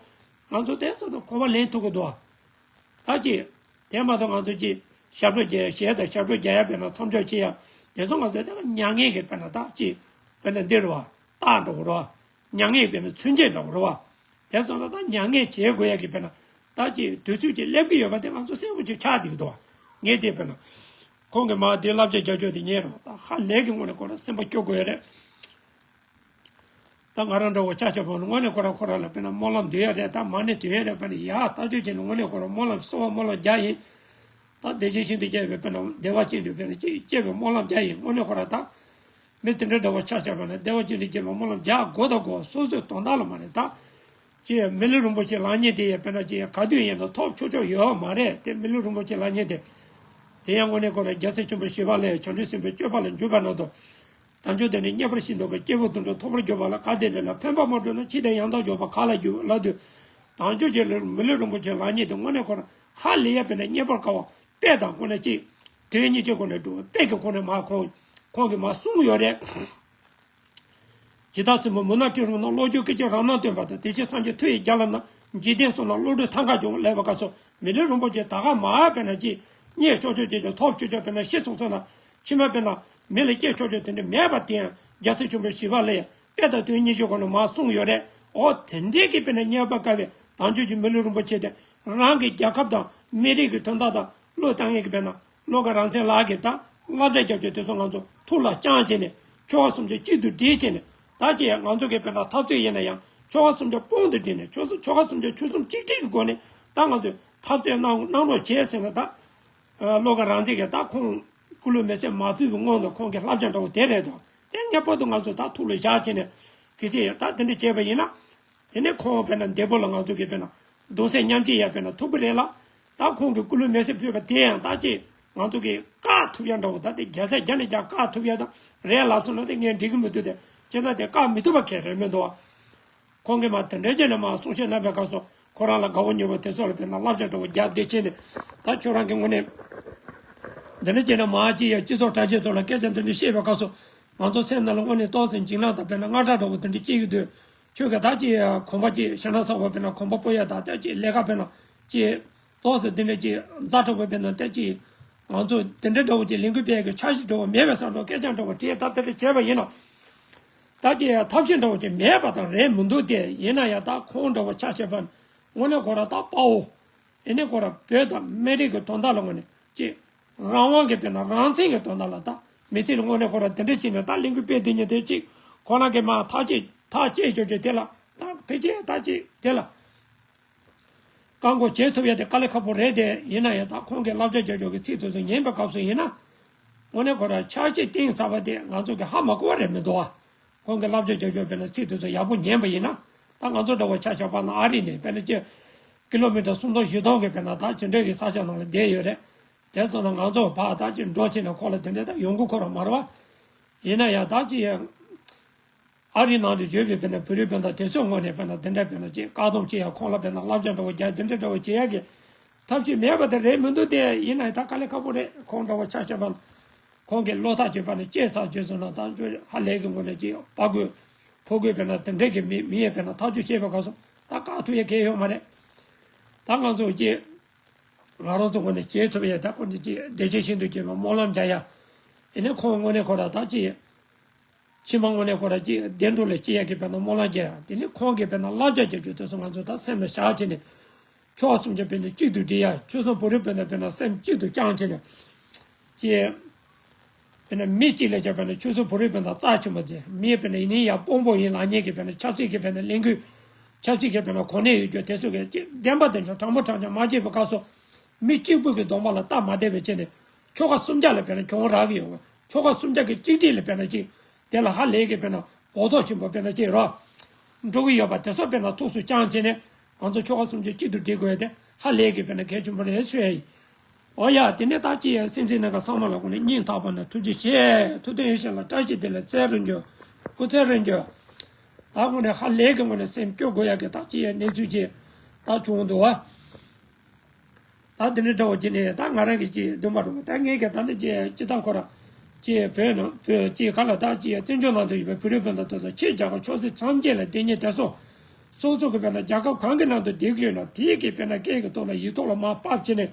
ང་ཚོ་དེ་ཚོ་དང་གོ་བ་ལེན་ཐུབ་ཀྱི་འདུག་ད་ཅི། དེ་མ་གཏོགས་ང་ཚོ་ཅི་ཞབས་བྲོ་རྒྱག་གཞས་དང་ཞབས་བྲོ་རྒྱག་ཡ་དཔེར་ན་མཚམས་འཇོག་བྱེད་ཡ་དེ་ཚོ་ང་ཚོ་དེ་ལ་མྱ་ངན་གྱི་དཔེར་ན་ད་ཅི་དཔེར་ན་འདི་རུ་བ་རྟགས་འདྲ་བོ་རུ་བ། མྱ་ངན་དཔེར་ན་མཚོན་བྱེད་འདྲ་བོ་རུ་བ། དེ་ཚོ་ལ་ད་མྱ་ངན་བྱེད་དགོས་ཡ་གི་དཔེར་ན་ད་ཅི་དུས་ཚོད་ཅིག་སླེབས་ཀྱི་ཡོད་པ་དེ་ང་ཚོ་གསལ་པོ་ཅིག་ཆགས་བསྡད་ཀྱི་འདུག་བ། ངས་དེ་དཔེར་ན་ཁོང་གི་མ་དེ་བསླབ་བྱ་རྒྱབ་ཕྱོགས་དེ་ཉན་རོགས། ད་ཧ་ལས་ཀྱི་ངོ་ནས་ཁོ་རང་སེམས་པ་སྐྱོ་དགོས་ཡ་རེད། ད་ང་རང་འདྲ་བོ་ཆ་བཞག་པ་ན་དངོས་གནས་ཁོ་རང་ཁོ་རང་ལ་དཔེར་ན་སྨོན་ལམ་འདོན་ཡ་རེད། ད་མ་ཎི་འདོན་ཡ་རེད། དཔེར་ན་ཡ་ལྟ་སྤྱོད་བྱས་ནས་དངོས་གནས་ཁོ་རང་སྨོན་ལམ་གསོལ་བ་སྨོན་ལམ་རྒྱག་ཡིན། ད་བདེ་ཆེན་ཤིན་ཏུ་རྒྱས་པའི་དཔེར་ན་བདེ་བ་ཅན་དུ་དཔེར་ན་ཅི་སྐྱེས་པའི་སྨོན་ལམ་རྒྱག་ཡིན། དངོས་གནས་ཁོ་རང་ད་མི་དེ་འདྲ་འདྲ་བོ་ཆ་བཞག་པ་ན་བདེ་བ་ཅན་དུ་སྐྱེས་པའི་སྨོན་ལམ་རྒྱག་དགོས་དང་དགོས། སོ་སོའི་དོན་དག་ལ་མ་རེད། ད་ཅི་མི་ལུས་རིན་པོ་ཆེ་ལག་གཉིས་དེ་ཡ་དཔེར་ན་ཅི་ག་དུས་ཡིན་ན་ཐོབ་ཆོག་ཆོག་ཡོད་མ་རེད། དེ་མི་ལུས་རིན་པོ་ཆེ་ལག་གཉིས་དེ། དེ་ཡང་དངོས་གནས་ཁོ་རང་རྒྱལ་སྲས་ཆེན་པོ་ཞི་བ་ལྷས་བྱང་ཆུབ་སེམས་དཔའི་སྤྱོད་པ་ལ་འཇུག་པ་ན་དོ། དལ་འབྱོར་དེ་ནི་རྙེད་པར་ཤིན་ཏུ་དཀའ། སྐྱེས་བུ་དོན་གྲུབ་ཐོབ་པར་གྱུར་པ་ལ། གལ་ཏེ་དེ་ལ་ཕན་པ་མ་བསྒྲུབས་ན། འཆི་དང་ཡང་དག་འབྱོར་པ་ག་ལ་འགྱུར་ལབ་དུས། དལ་འབྱོར་གྱི་ལུས་མི་ལུས་རིན་པོ་ཆེ་ལག་གཉིས་དེ་དངོས་གནས་ཁོ་རང་ཧ་ལས་ཡ་དཔེར་ན་རྙེད་པར་དཀའ་བ། དཔེ་དང་ཁོ་ན་གཅིག་དོན་གཉིས་ཀྱི་སྒོ་ནས་འགྲོ་བའི་དཔེ་གི་སྒོ་ནས་མ་ཁོང་ཁོང་གིས་མ་གསུངས་ཡོད་རེད། ཇི་ལྟར་ཚོམ་བུ་མུན་ནག་སྤྲིན་རུམ་ན། བློ་འགྱུར་སྐད་ཅིག་རང་སྣང་སྟོན་པ་དང་། དེ་ཕྱིར་སངས་རྒྱས་མཐུ་ཡིས་རྒྱ་ལམ་ན། འཇིག་རྟེན་གསུམ་ན་བློ་གྲོས་ཐང་ག་འབྱུང་ལབ་པའི་སྐབས་སུ་མི་ལུས་རིན་པོ་ཆེ་ད་ག་མ་དཔེར་ན་ཅིག་རྙེད་ཆོག་ཆོག་ཅིག་ཀྱང་ཐོབ་ཆོག་ཆོག་དཔེར་ན་ཤི་སོང་ཚོད་ན་ཕྱི་མ་དཔེར་ན་མི་ལ་སྐྱེ་ཆོག་ཆོག་དེ་འདྲ་མེད་པ་དེ་ཡང་རྒྱལ་སྲས་ཆེན་པོ་ཞི་བ་ལྷས་དཔེ་དང་དོན་གཉིས་ཀྱི་སྒོ་ནས་མར་གསུངས་ཡོད་རེད། འོ་དེ་འདྲའི་གི་དཔེར་ན་རྙེད་པར་དཀའ་བའི་དལ་འབྱོར་གྱི་མི་ལུས་རིན་པོ་ཆེ་དེ་རང་གི་རྒྱལ་ཁབ་དང་མི་རིགས་ཀྱི་དོན་དག་དང་བློ་བཏང་ཡས་ཀྱི་དཔེར་ན། བློ་དགའ་རང་བཙན་ལགས་ཀྱིས་ད་བསླབ་བྱ་རྒྱབ་ཕྱོགས་དེ་ཚོ་ང་ཚོ་ཐུགས་ལ་བཅངས་བྱས་ནས་ཆོལ་ཁ་གསུམ་ཆ་གཅིག་ཏུ་སྒྲིལ་བྱས་ནས། ད་ཅི་ང་ཚོ་གི་དཔེར་ན་འཐབ་རྩོད་ཡིན་ན་ཡང་ཆོལ་ཁ་གསུམ་ཆ་དཔུང་དུ་སྒྲིལ་ནས་ཆོལ་ཆོལ་ཁ་གསུམ་ཆ་ཆོལ་གསུམ་གཅིག་སྒྲིལ་གྱི་སྒོ་ནས་ད་ང་ཚོས་འཐབ་རྩོད་གནང་གནང་རོགས་བྱས་ཟེར་ན། ད་བློ་དགའ་རང་བཙན་གྱིས་ད་ཁོང་སྐུ་ལུས་མེ་སྲེག་མ་ཕུལ་བའི་སྔོན་དུ་ཁོང་གི་བསླབ་བྱ་འདྲ་བོ་དེ་རེད་དོ། དེ་ངེས་པར་དུ་ང་ཚོ་ད་ཐུགས་ལ་བཞག་བྱས་ནས་གལ་སྲིད་ད་དེ་འདྲ་བྱས་པ་ཡིན་ན། དེ་ནས་ཁོང་དཔེར་ན་འདས་པོ་ལ་ང་ཚོ་གིས་དཔེར་ན་གདུང་སེམས་མཉམ་སྐྱེད་ཡ་དཔེར་ན་ཐུབ་ཀྱི་རེད་ལ། ད་ཁོང་གི་སྐུ་ལུས་མེ་སྲེག་ཕུལ་བ་དེ་ཡང་ད་ཅི་ང་ཚོ་གིས་བཀག་ཐུབ་ཡ་འདྲ་བོ། ད་དེ་བརྒྱ་ཆ་བརྒྱ་ནས་བརྒྱ་བཀག་ཐུབ་ཡ་ད་རེད་ལབ་སོང་ན་དེ་ངས་འགྲིག་གི་མི་འདུག་དེ་ཁྱེད་ད་དེ་བཀག་མི་ཐུབ་པ་གལ་རེད་མི་འདུག་བ། ཁོང་གིས་མ་དེ་འདྲ་བྱས་ནས་མ་གསུང་བཤད་གནང་པའི་སྐབས་སུ་ཁོ་རང་ལ་དགའ་བོ་ཉོ་བོ་དེ་ཚོ་ལ་དཔེར་ན་བསླབ་བྱ་འདྲ་བོ་རྒྱབ་བསྡད་བྱས་ནས། ད་ཁྱོད་རང་གི་ངོས་ནས་འདི་འདྲ་བྱས་ནས་མ་ཅི་ཡ་སྤྱི་ཚོགས་དྲ་རྒྱའི་ཐོག་ལ་སྐད་ཆ་འདི་འདྲ་བཤད་པའི་སྐབས་སུ་ང་ཚོ་སེམས་ནང་ལ་དངོས་གནས་ཏོག་ཙམ་འཇིགས་སྣང་དང་དཔེར་ན་དངངས་སྐྲག་འདྲ་བོ་དེ་འདྲ་སྐྱེ་གི་འདུག་ཁྱོད་ཀྱིས་ད་ཅི་གོམ་པ་ཅི་ཞེ་ན་ཚ་བོ་དཔེར་ན་གོམ་པ་སྤོ་ཡ་ད་ལྟ་ཅི་ལས་ཀ་དཔེར་ན་ཅི་ཏོག་ཙམ་དེ་འདྲ་ཅི་ཛ་དྲག་པོ་དཔེར་ན་ད་ཅི་ང་ཚོ་དེ་འདྲ་འདྲ་བོ་ཅི་ལས་འགུལ་སྤེལ་གི་འཆར་གཞི་འདྲ་བོ་མེད་པའི་བསམ་འགྲོ་སྐད་ཆ་འདྲ་བོ་དྲིས་ད་དེ་འདྲ་བྱས་པ་ཡིན་ན། ད་ཅི་ཐབས་ཤེས་འདྲ་བོ་ཅི་མེད་པ་དང་རེད་མི་འདུག་སྟེ། ཡིན་ན་ཡང་ད་ཁོང་འདྲ་བོ་ཆ་བཞག་པ་ན་དངོས་གནས་ཁོ་རང་ད་དཔའ་བོ། ཨེ་ནས་ཁོ་རང་བོད་དང་མི་རིགས་ཀྱི་དོན་དག་ལ་དངོས་གནས་ཅི། རང་དབང་གི་དཔེར་ན་རང་བཙན་གྱི་དོན་དག་ལ་ད་མི་ཚེ་ལ་དངོས་གནས་ཁོ་རང་དེ་འདྲ་བྱས་ནས་ད་གླིང་གི་དཔེ་དེ་ཉིད་དེ་གཅིག་ཁོ་རང་གི་མ་ཐག་བཅད་ཐག་བཅད་ཆོག་ཆོག་དེ་ལ་ད་ཕལ་ཆེར་ད་ཅིག་དེ་ལ་བཀག་འགོག་བྱེད་ཐུབ་ཡ་དེ་དཀའ་ལས་ཁག་པོ་རེད་དེ། ཡིན་ན་ཡང་ད་ཁོང་གི་བསླབ་བྱ་རྒྱབ་ཕྱོགས་ཀྱི་ཚིག་དེ་ཚོ་ཉན་པའི་སྐབས་སུ་ཡིན་ན། དངོས་གནས་ཁོ་རང་འཆར་གཞི་བཏིང་ཚར་བ་དེ་ང་ཚོ་གི་ཧ་མ་གོ་བ་རེད་མི་འདུག་ཨ། ཁོང་གི་བསླབ་བྱ་རྒྱབ་ཕྱོགས་དཔེར་ན་ཚིག་དེ་ཚོ་ཡག་པོ་ཉན་པ་ཡིན་ན། ད་ང་ཚོ་འདྲ་བོ་ཆ་བཞག་པ་ན་ཨ་རི་ནས་དཔེར་ན་ཅི་ཀི་ལོ་མི་ཊར་སུམ་སྟོང་བཞི་སྟོང་གི་དཔེར་ན་ད་ཇི་འདྲ་གི་ས་ཆ་ནང་ལ་བསྡད་ཡོད་རེད། དེ་སོང་ན་ང་ཚོ་ཕར་ད་ཅི་འགྲོ་ཕྱིན་ན་ཁོ་ལ་དེ་འདྲ་ད་ཡོང་གི་ཁོ་རང་མ་རེད་བ། ཡིན་ན་ཡང་ད་ཅི་ཨ་རི་ནང་དུ་བཞུགས་པའི་དཔེར་ན་བོད་རིགས་སྤུན་ཟླ་དེ་ཚོའི་ངོས་ནས་དཔེར་ན་དེ་འདྲ་དཔེར་ན་ཅི་བཀག་སྡོམ་བྱེད་ཡ་ཁོང་ལ་དཔེར་ན་བསླབ་བྱ་འདྲ་བོ་རྒྱག་དེ་འདྲ་འདྲ་བོ་བྱེད་ཡ་གི་ཐབས་ཤེས་མེད་པ་དེ་རེད་མི་འདུག་སྟེ། ཡིན་ན་ཡང་ད་དཀའ་ལས་ཁག་པོ་རེད། ཁོང་འདྲ་བོ་ཆ་བཞག་པ་ན། ཁོང་གིས་བློ་ཐག་ཆོད་པ་ནས་བཅད་ཚར་བཅད་སོང་ན་ད་ཁྱོད་ཧ་ལས་ཀྱི་ངོས་ནས་ཅིག་དཔའ་རྒོད་ཕོ་རྒོད་དཔེར་ན་དེ་འདྲས་ཀྱི་མི་མི་ཡས་དཔེར་ན་ཐག་གཅོད་བྱས་པའི་སྐབས་སུ་ད་བཀག་ཐུབ་ཡས་གལ་ཡོད་མ་རེད། ད་ང་ཚོ་ཅིག་ང་རང་ཚོ་ངོས་ནས་བྱེད་ཐུབ་ཡས་ད་ཁོང་ཚོ་ཅིག་བདེ་ཆེན་ཤིན་ཏུ་རྒྱས་པའི་སྨོན་ལམ་རྒྱག་ཡ། ཡིན་ནའི་ཁོང་ངོས་ནས་ཁོ་ར་ད་ཅིག་ཕྱི་མ་ངོས་ནས་ཁོ་ར་ཅིག་བདེ་འགྲོ་ལ་སྐྱེ་ཡ་གི་དཔེར་ན་སྨོན་ལམ་རྒྱག་ཡ། དེ་ནི་ཁོང་གིས་དཔེར་ན་བསླབ་བྱ་རྒྱབ་རྒྱུ་དེ་ཚོ་ང་ཚོ་ད་སེམས་ལ་བཞག་བྱས་ནས། ཆོལ་ཁ་གསུམ་ཆ་དཔེར་ན་གཅིག་ཏུ་སྒྲིལ་ཡ། ཆོལ་གསུམ་བོད་རིགས་དཔེར་ན་དཔེར་ན་སེམས་གཅིག་ཏུ་བཅངས་བྱས་ནས། ཅེས། དཔེར་ན་མི་གཅིག་ལ་ཀྱང་དཔེར་ན་ཆོལ་གསུམ་བོད་རིགས་དཔེར་ན་རྩ་ཆེན་པོ་ཅན་མི་དཔེར་ན་ཡིན་ནའི་ཡང་དཔོན་པོ་ཡིན་ལབ་མཁན་གྱི་དཔེར་ན་ཆབ་སྲིད་ཀྱི་དཔེར་ན་ལས་འགུལ། ཆབ་སྲིད་ཀྱི་དཔེར་ན་གོ་གནས་ཡོད་རྒྱུ་དེ་ཚོ་གི་ཅིག་བདེན་པ་དེ་ཚོ་དྲང་པོ་དྲང་རྐྱང་མ་བྱས་པའི་སྐབས་སུ། མི་གཅིག་པུ་གི་གདོང་པ་ལ་སྟབས་མ་བདེ་བའི་ཆེད་ནས་ཆོལ་ཁ་གསུམ་ཆ་ལ་དཔེར་ན་གྱོང་རག་གི་ཡོད་པ། ཆོལ་ཁ་གསུམ་ཆ་གི་གཅིག་སྒྲིལ་ལ་དཔེར་ན་ཅིག་དེ་ལ་ཧ་ལས་ཀྱི་དཔེར་ན་བོགས་ཐོག་ཆེན་པོ་དཔེར་ན་ཅིག་རོ། འགྲོ་གི་ཡོད་པ་དེ་ཚོ་དཔེར་ན་ཐུགས་སུ་བཅངས་བྱས་ནས་ང་ཚོ་ཆོལ་ཁ་གསུམ་ཆ་གཅིག་ཏུ་སྒྲིལ་དགོས་ཡ་དེ་ཧ་ལས་ཀྱི་དཔེར་ན་གལ་ཆེན་པོ་རེད་ཞུ་ཡ་ཡིན། ཨོ་ཡ། དེ་ནས་ད་ཅི་ཡ་སེམས་ཅན་ནང་གི་ཚང་མ་ལ་ངོ་ནས་སྙིང་ཐག་པ་ནས་ཐུགས་རྗེ་ཆེ། ཐུབ་བསྟན་ཡེ་ཤེས་ལ་བཀྲ་ཤིས་བདེ་ལེགས། ཚེ་རིང་འགྱོ། སྐུ་ཚེ་རིང་འགྱོ། ད་ངོ་ནས་ཧ་ལས་གི་ངོ་ནས་སེམས་སྐྱོ་དགོས་ཡ་གི་ད་ཅི་ཡ་གནས་ཚུལ་ཅིག་ད་བྱུང་འདུག་བ། ད་དེ་འདྲའི་འདྲ་བོ་ཅིག་ནས་ད་ང་རང་གི་ཅི་འདུན་པ་རུ་ད་ངས་ཀྱི་ད་ནི་ཅི་ཅི་ད་ཁོ་ར་ཅི་བོད་ནང་བོད་ཅི་ག་ལ་ད་ཅི་བཙན་བྱོལ་ནང་དུ་ཡོད་པའི་བོད་རིགས་སྤུན་ཟླ་ཚོ་དང་ཕྱི་རྒྱལ་ཁབ་ཕྱོགས་སྲིད་ཚང་མ་ལ་དེ་ཉིད་དེ་སོ་སོ་སོ་གི་བོད་ནང་རྒྱལ་ཁབ་གང་གི་ནང་དུ་བསྡད་ཀྱི་ཡོད་ན་དེའི་གི་བོད་ནང་སྐད་ཀྱི་ཐོག་ལ་ཡིག་ཐོག་ལ་མར་ཕབ་བྱས་ནས་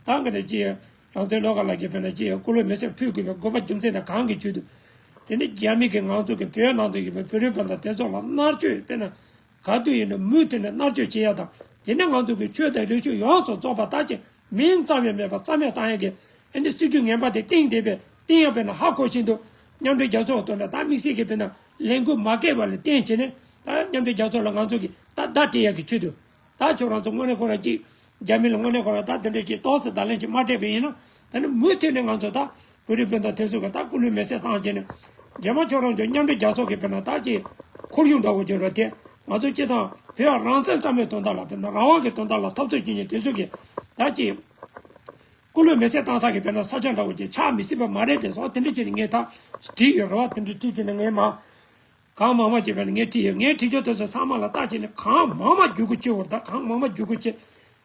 ད་གི་ནས་ཅི་རང་བཙན་བློ་དགའ་ལགས་ཀྱི་བོད་ནང་ཅི་བཀུར་འོས་མི་སེར་ཕུལ་དགོས་པའི་དགོས་པ་རྒྱུ་མཚན་དེ་གང་གི་བྱུས་དུ། དེ་ནི་རྒྱ་མི་གིས་ང་ཚོ་གི་བོད་ནང་དུ་ཡོད་པའི་བོད་རིགས་སྤུན་ཟླ་དེ་ཚོ་ལ་མནར་གཅོད་བོད་ནང་ག་དུས་ཡིན་ན་མུ་མཐུད་ནས་མནར་གཅོད་བྱེད་ཡ་དང་དེ་ནི་ང་ཚོ་གི་ཆོས་དང་རིག་གཞུང་ཡོངས་སུ་རྫོགས་པ་ད་ཅི་མིང་ཙམ་ཡང་མེད་པ་རྩ་མེད་བཏང་ཡ་གི་ཨ་ནི་སྲིད་ཇུས་ངན་པ་དེ་བཏིང་བསྡད་པའི་བཏིང་ཡ་བོད་ནང་ཧ་གོ་བཞིན་དུ་མཉམ་འབྲེལ་རྒྱལ་ཚོགས་ཐོག་ནས་ད་དམིགས་བསལ་གྱི་བོད་ནང་ལས་འགུལ་མ་བསྐྱལ་བ་ལ་བརྟེན་བྱས་ནས་ད་མཉམ་འབྲེལ་རྒྱལ་ཚོགས་ལ་ང་ཚོ་གི་ད་བརྡ་སྤྲད་ཡ་གི་ཆེད་དུ། ད་ཁྱོད་རང་ཚོ་དངོས་གནས་ཁོ་རང་གཅིག་རྒྱ་མི་ལ་དངོས་གནས་ཁོ་རང་ད་དེ་འདྲ་ཞིག་ཏོག་ཙམ་བརྡ་ལན་ཅིག་མ་སྤྲད་པ་ཡིན་ན་ད་ནི་མུ་མཐུད་ནས་ང་ཚོ་ད་བོད་རིགས་སྤུན་ཟླ་དེ་ཚོ་གི་ད་སྐུ་ལུས་མེ་སྲེག་བཏང་བྱས་ནས་རྗེས་མ་ཁྱོད་རང་ཚོ་མཉམ་འབྲེལ་རྒྱལ་ཚོགས་ཀྱི་དཔེར་ན་ད་ཅིག་ཁོར་ཡུག་འདྲ་བོ་བརྗོད་རོགས་དེ་ང་ཚོ་སྤྱི་དང་བོད་རང་བཙན་རྩ་མེད་དོན་དག་ལ་དཔེར་ན་རང་དབང་གི་དོན་དག་ལ་འཐབ་རྩོད་བྱེད་མཁན་དེ་ཚོ་གི་ད་ཅིག་སྐུ་ལུས་མེ་སྲེག་བཏང་ས་གི་དཔེར་ན་ས་ཆ་འདྲ་བོ་ཅིག་ཆགས་མི་སྲིད་པ་མ་རེད་དེ་སོགས་དེ་འདྲ་བྱས་ནས་ངས་ད་བྲིས་ཡོད་རེད་བ། དེ་འདྲ་བྲིས་བྱས་ནས་ངས་མ། གང་མང་མང་བྱས་པ་ནི་ངས་བྲིས་ཡོད། ངས་བྲིས་རྒྱུ་དེ་ཚོ་ཚང་མ་ལ་བལྟ་བྱས་ནས་གང་མང་མང་བརྒྱུད་སྐུར་བྱེད་འོར་ད་གང་མང་མང་བརྒྱུད་སྐུར་བྱེད།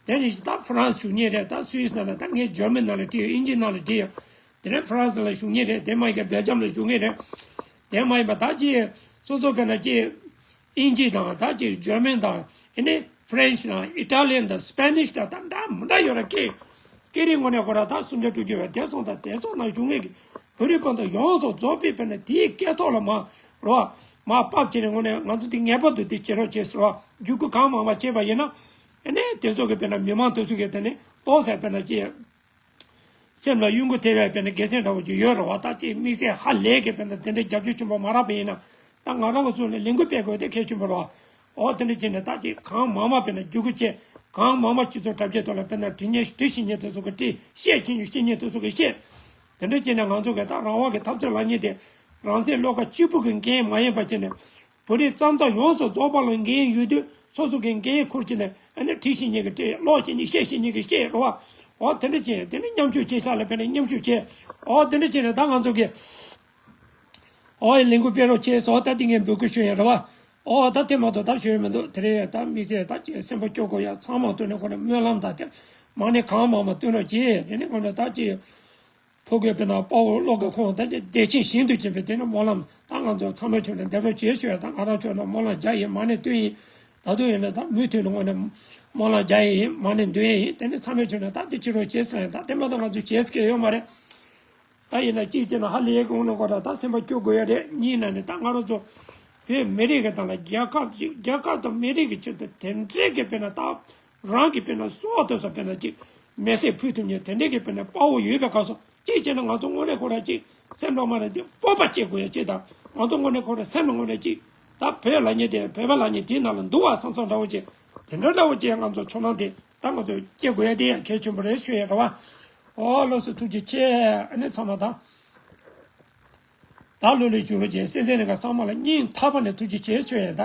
དེ་ནི་ད་ཧྥ་རན་སི་བཞུགས་མཁན་རེད། ད་སུད་སི་ནང་ལ་ད་ངས་འཇར་མན་ནང་ལ་བྲིས་ཡོད། དབྱིན་ཇི་ནང་ལ་བྲིས་ཡོད། དེ་ནས་ཧྥ་རན་སི་ལ་བཞུགས་མཁན་རེད། དེ་མ་ཡིན་པ་སྦེལ་ཇམ་ལ་བཞུགས་མཁན་རེད། དེ་མ་ཡིན་པ་ད་ཅི་སོ་སོ་དཔེར་ན་ཅི་དབྱིན་ཇི་དང་ད་ཅི་འཇར་མན་དང་ཨ་ནི་ཧྥ་རན་སི་དང་ཨི་ཊ་ལི་ཡན་དང་སི་པེ་ནིཤ་དང་ད་འདྲ་མི་འདྲ་ཡོད་ར་སྐད། སྐད་རིགས་དངོས་གནས་ཁོ་ར་ད་སུམ་བརྒྱ་དྲུག་ཅུ་བའི་དེ་སོང་ད་དེ་སོང་ན་བཞུགས་མཁན་གྱི་བོད་རིགས་སྤུན་ཟླ་ཡོངས་སུ་རྫོགས་པའི་དཔེར་ན་དེའི་སྐད་ཐོག་ལ་མ་རོ་མ་ཕབ་བྱས་ནས་དངོས་གནས་ང་ཚོ་དེ་ངེས་པར་དུ་དེ་བྱེད་རོགས་བྱེད་ཟེར་བ་བརྒྱུད་སྐུར་གང་མང་མང་བྱས་པ་ཡིན་ན་ཨ་ནི་དེ་ཚོ་གི་དཔེར་ན་མི་མང་དེ་ཚོ་གི་དེ་ནི་ཏོག་ཙམ་དཔེར་ན་ཅི་སེམས་ལ་གཡོ་འགུལ་ཐེབས་པའི་དཔེར་ན་དགེ་མཚན་འདྲ་བོ་ཅིག་ཡོད་རེད་བ། ད་ཅིག་དམིགས་བསལ་ཧ་ལས་ཀྱི་དཔེར་ན་དེ་འདྲའི་རྒྱབ་སྐྱོར་ཆེན་པོ་མ་རག་པ་ཡིན་ན་ད་ང་རང་གི་ཚོ་ནས་ལས་འགུལ་སྤེལ་དགོས་དེ་གལ་ཆེན་པོ་རེད་བ། ཨོ་དེ་འདྲ་བྱས་ནས་ད་ཅིག་གང་མང་མང་དཔེར་ན་བརྒྱུད་སྐུར་བྱས། གང་མང་མང་སྤྱི་ཚོགས་དྲ་རྒྱའི་ཐོག་ལ་དཔེར་ན་བྲིས་མཁན་བྲིས་ཤེས་མཁན་དེ་ཚོ་གིས་བྲིས། བཤད་མཁན་བཤད་མཁན་དེ་ཚོ་གིས་བཤད། དེ་འདྲ་བྱས་ནས་ང་ཚོ་གིས་ད་རང་དབང་གི་འཐབ་རྩོད་ལབ་མཁན་དེ་རང་བཙན་བློ་དགའ་གཅིག་པུ་གི་འགན་མ་ཡིན་པ་བྱས་ནས་བོད་རིགས་ཙམ་ཙམ་ཡོངས་སུ་རྫོགས་པ་ལ་འགན་ཡོད་དུས་སོ་སོ་གི་འགན་འཁུར་བྱས་ནས་ཨ་ནི་བྲིས་ཤེས་མཁན་གིས་བྲིས། ཀློག་ཤེས་མཁན་བཤད་ཤེས་མཁན་གིས་བཤད་རེད་བ། ཨོ་དེ་འདྲ་བྱས་དེ་ནི་མཉམ་ཞུགས་བྱེད་ས་ལ་དཔེར་ན་མཉམ་ཞུགས་བྱས། ཨོ་དེ་འདྲ་བྱས་ནས་ད་ང་ཚོ་གིས་ཨོ་ཡ་ལས་འགུལ་སྤེལ་རོགས་བྱས་སོང་། ད་དེ་ངས་འབོད་སྐུལ་ཞུ་ཡ་རེད་བ། ཨོ་ད་དེ་མ་གཏོགས་ད་ཞུ་ཡ་མི་འདུག་དེ་རེད། ད་དམིགས་བསལ་ད་ཅིག་སེམས་པ་སྐྱོ་དགོས་ཡ་ཚང་མ་བཏོན་ནས་ཁོ་ནས་སྨོན་ལམ་དང་དེ་མ་ཎི་གང་མང་མང་བཏོན་རོགས་གྱིས། དེ་ནས་ཁོ་ནས་ད་ཅིག་ཕོ་རྒོད་དཔེར་ན་དཔའ་བོ་བློ་དགའ་ཁོང་ད་ཅིག་བདེ་ཆེན་ཞིང་དུ་ཕྱིན་པའི་དེ་ནས་སྨོན་ལམ་ད་ང་ཚོ་ཚང་མའི་ཕྱོགས་ནས་འདེབས་རོགས་བྱེད་ཞུ་ཡ། ད་ང་རང་ཕྱོགས་ནས་སྨོན་ལམ་རྒྱག་ཡིན། མ་ཎི་བཏོན་ཡིན། ད་དུང་ཡིན་ན་ད་མུ་མཐུད་ནས་དངོས་གནས་སྨོན་ལམ་རྒྱག་ཡིན། མ་ཎི་འདོན་ཡིན། དེ་ནས་ཚང་མའི་ཕྱོགས་ནས་ད་དེ་ཅི་རོགས་བྱེད་ཟེར་ཡ། ད་དེ་མ་གཏོགས་ང་ཚོ་བྱེད་ས་གང་ཡོད་མ་རེད། ད་ཡིན་ན་གཅིག་བྱས་ན་ཧ་ལས་གོང་ནས་གོ་ད་ད་སེམས་པ་སྐྱོ་དགོས་ཡ་རེད། གཉིས་ན་ནི་ད་ང་རང་ཚོ་བོད་མི་རིགས་ཀྱི་སྟེང་ལ་རྒྱལ་ཁབ་ཅིག་རྒྱལ་ཁབ་དང་མི་རིགས་ཀྱི་ཆེད་དུ་དེ་འདྲའི་གི་དཔེར་ན་ད་རང་གི་དཔེར་ན་སྲོག་དེ་ཚོ་དཔེར་ན་ཅིག་མེ་སྲེག་ཕུལ་ཐུབ་མཁན་དེ་འདྲའི་གི་དཔེར་ན་དཔའ་བོ་ཡོད་པའི་སྐབས་སུ་གཅིག་བྱས་ན་ང་ཚོ་དངོས་གནས་ཁོ་རང་ཅིག་སེམས་ལ་མ་རེད་དེ་སྤོབས་པ་སྐྱེ་དགོས་ཡ་ཅིག་དང་ང་ཚོ་དངོས་གནས་ཁོ་རང་སེམས་ལ་དངོས་གནས་ཅིག་ད་བོད་ལབ་མཁན་དེ་བོད་པ་ལབ་མཁན་དེའི་ནང་ལ་འདུག་བ་བསམ་བསམ་འདྲ་བོ་ཅིག་དེ་འདྲ་འདྲ་བོ་ཅིག་ང་ཚོ་ཚོར་སྣང་དེ་ད་ང་ཚོ་སྐྱེ་དགོས་ཡ་དེ་ཡང་གལ་ཆེན་པོ་རེད་ཞུ་ཡ་རེད་བ། ཨོ་ལགས་སོ། ཐུགས་རྗེ་ཆེ། ཨ་ནི་ཚང་མ་ད། ད་ལོ་ལོ་བྱུང་རོགས་བྱས། སེམས་ཅན་རིགས་ཀ་ཚང་མ་ལ་སྙིང་ཐག་པ་ནས་ཐུགས་རྗེ་ཆེ་ཞུ་ཡ་ད།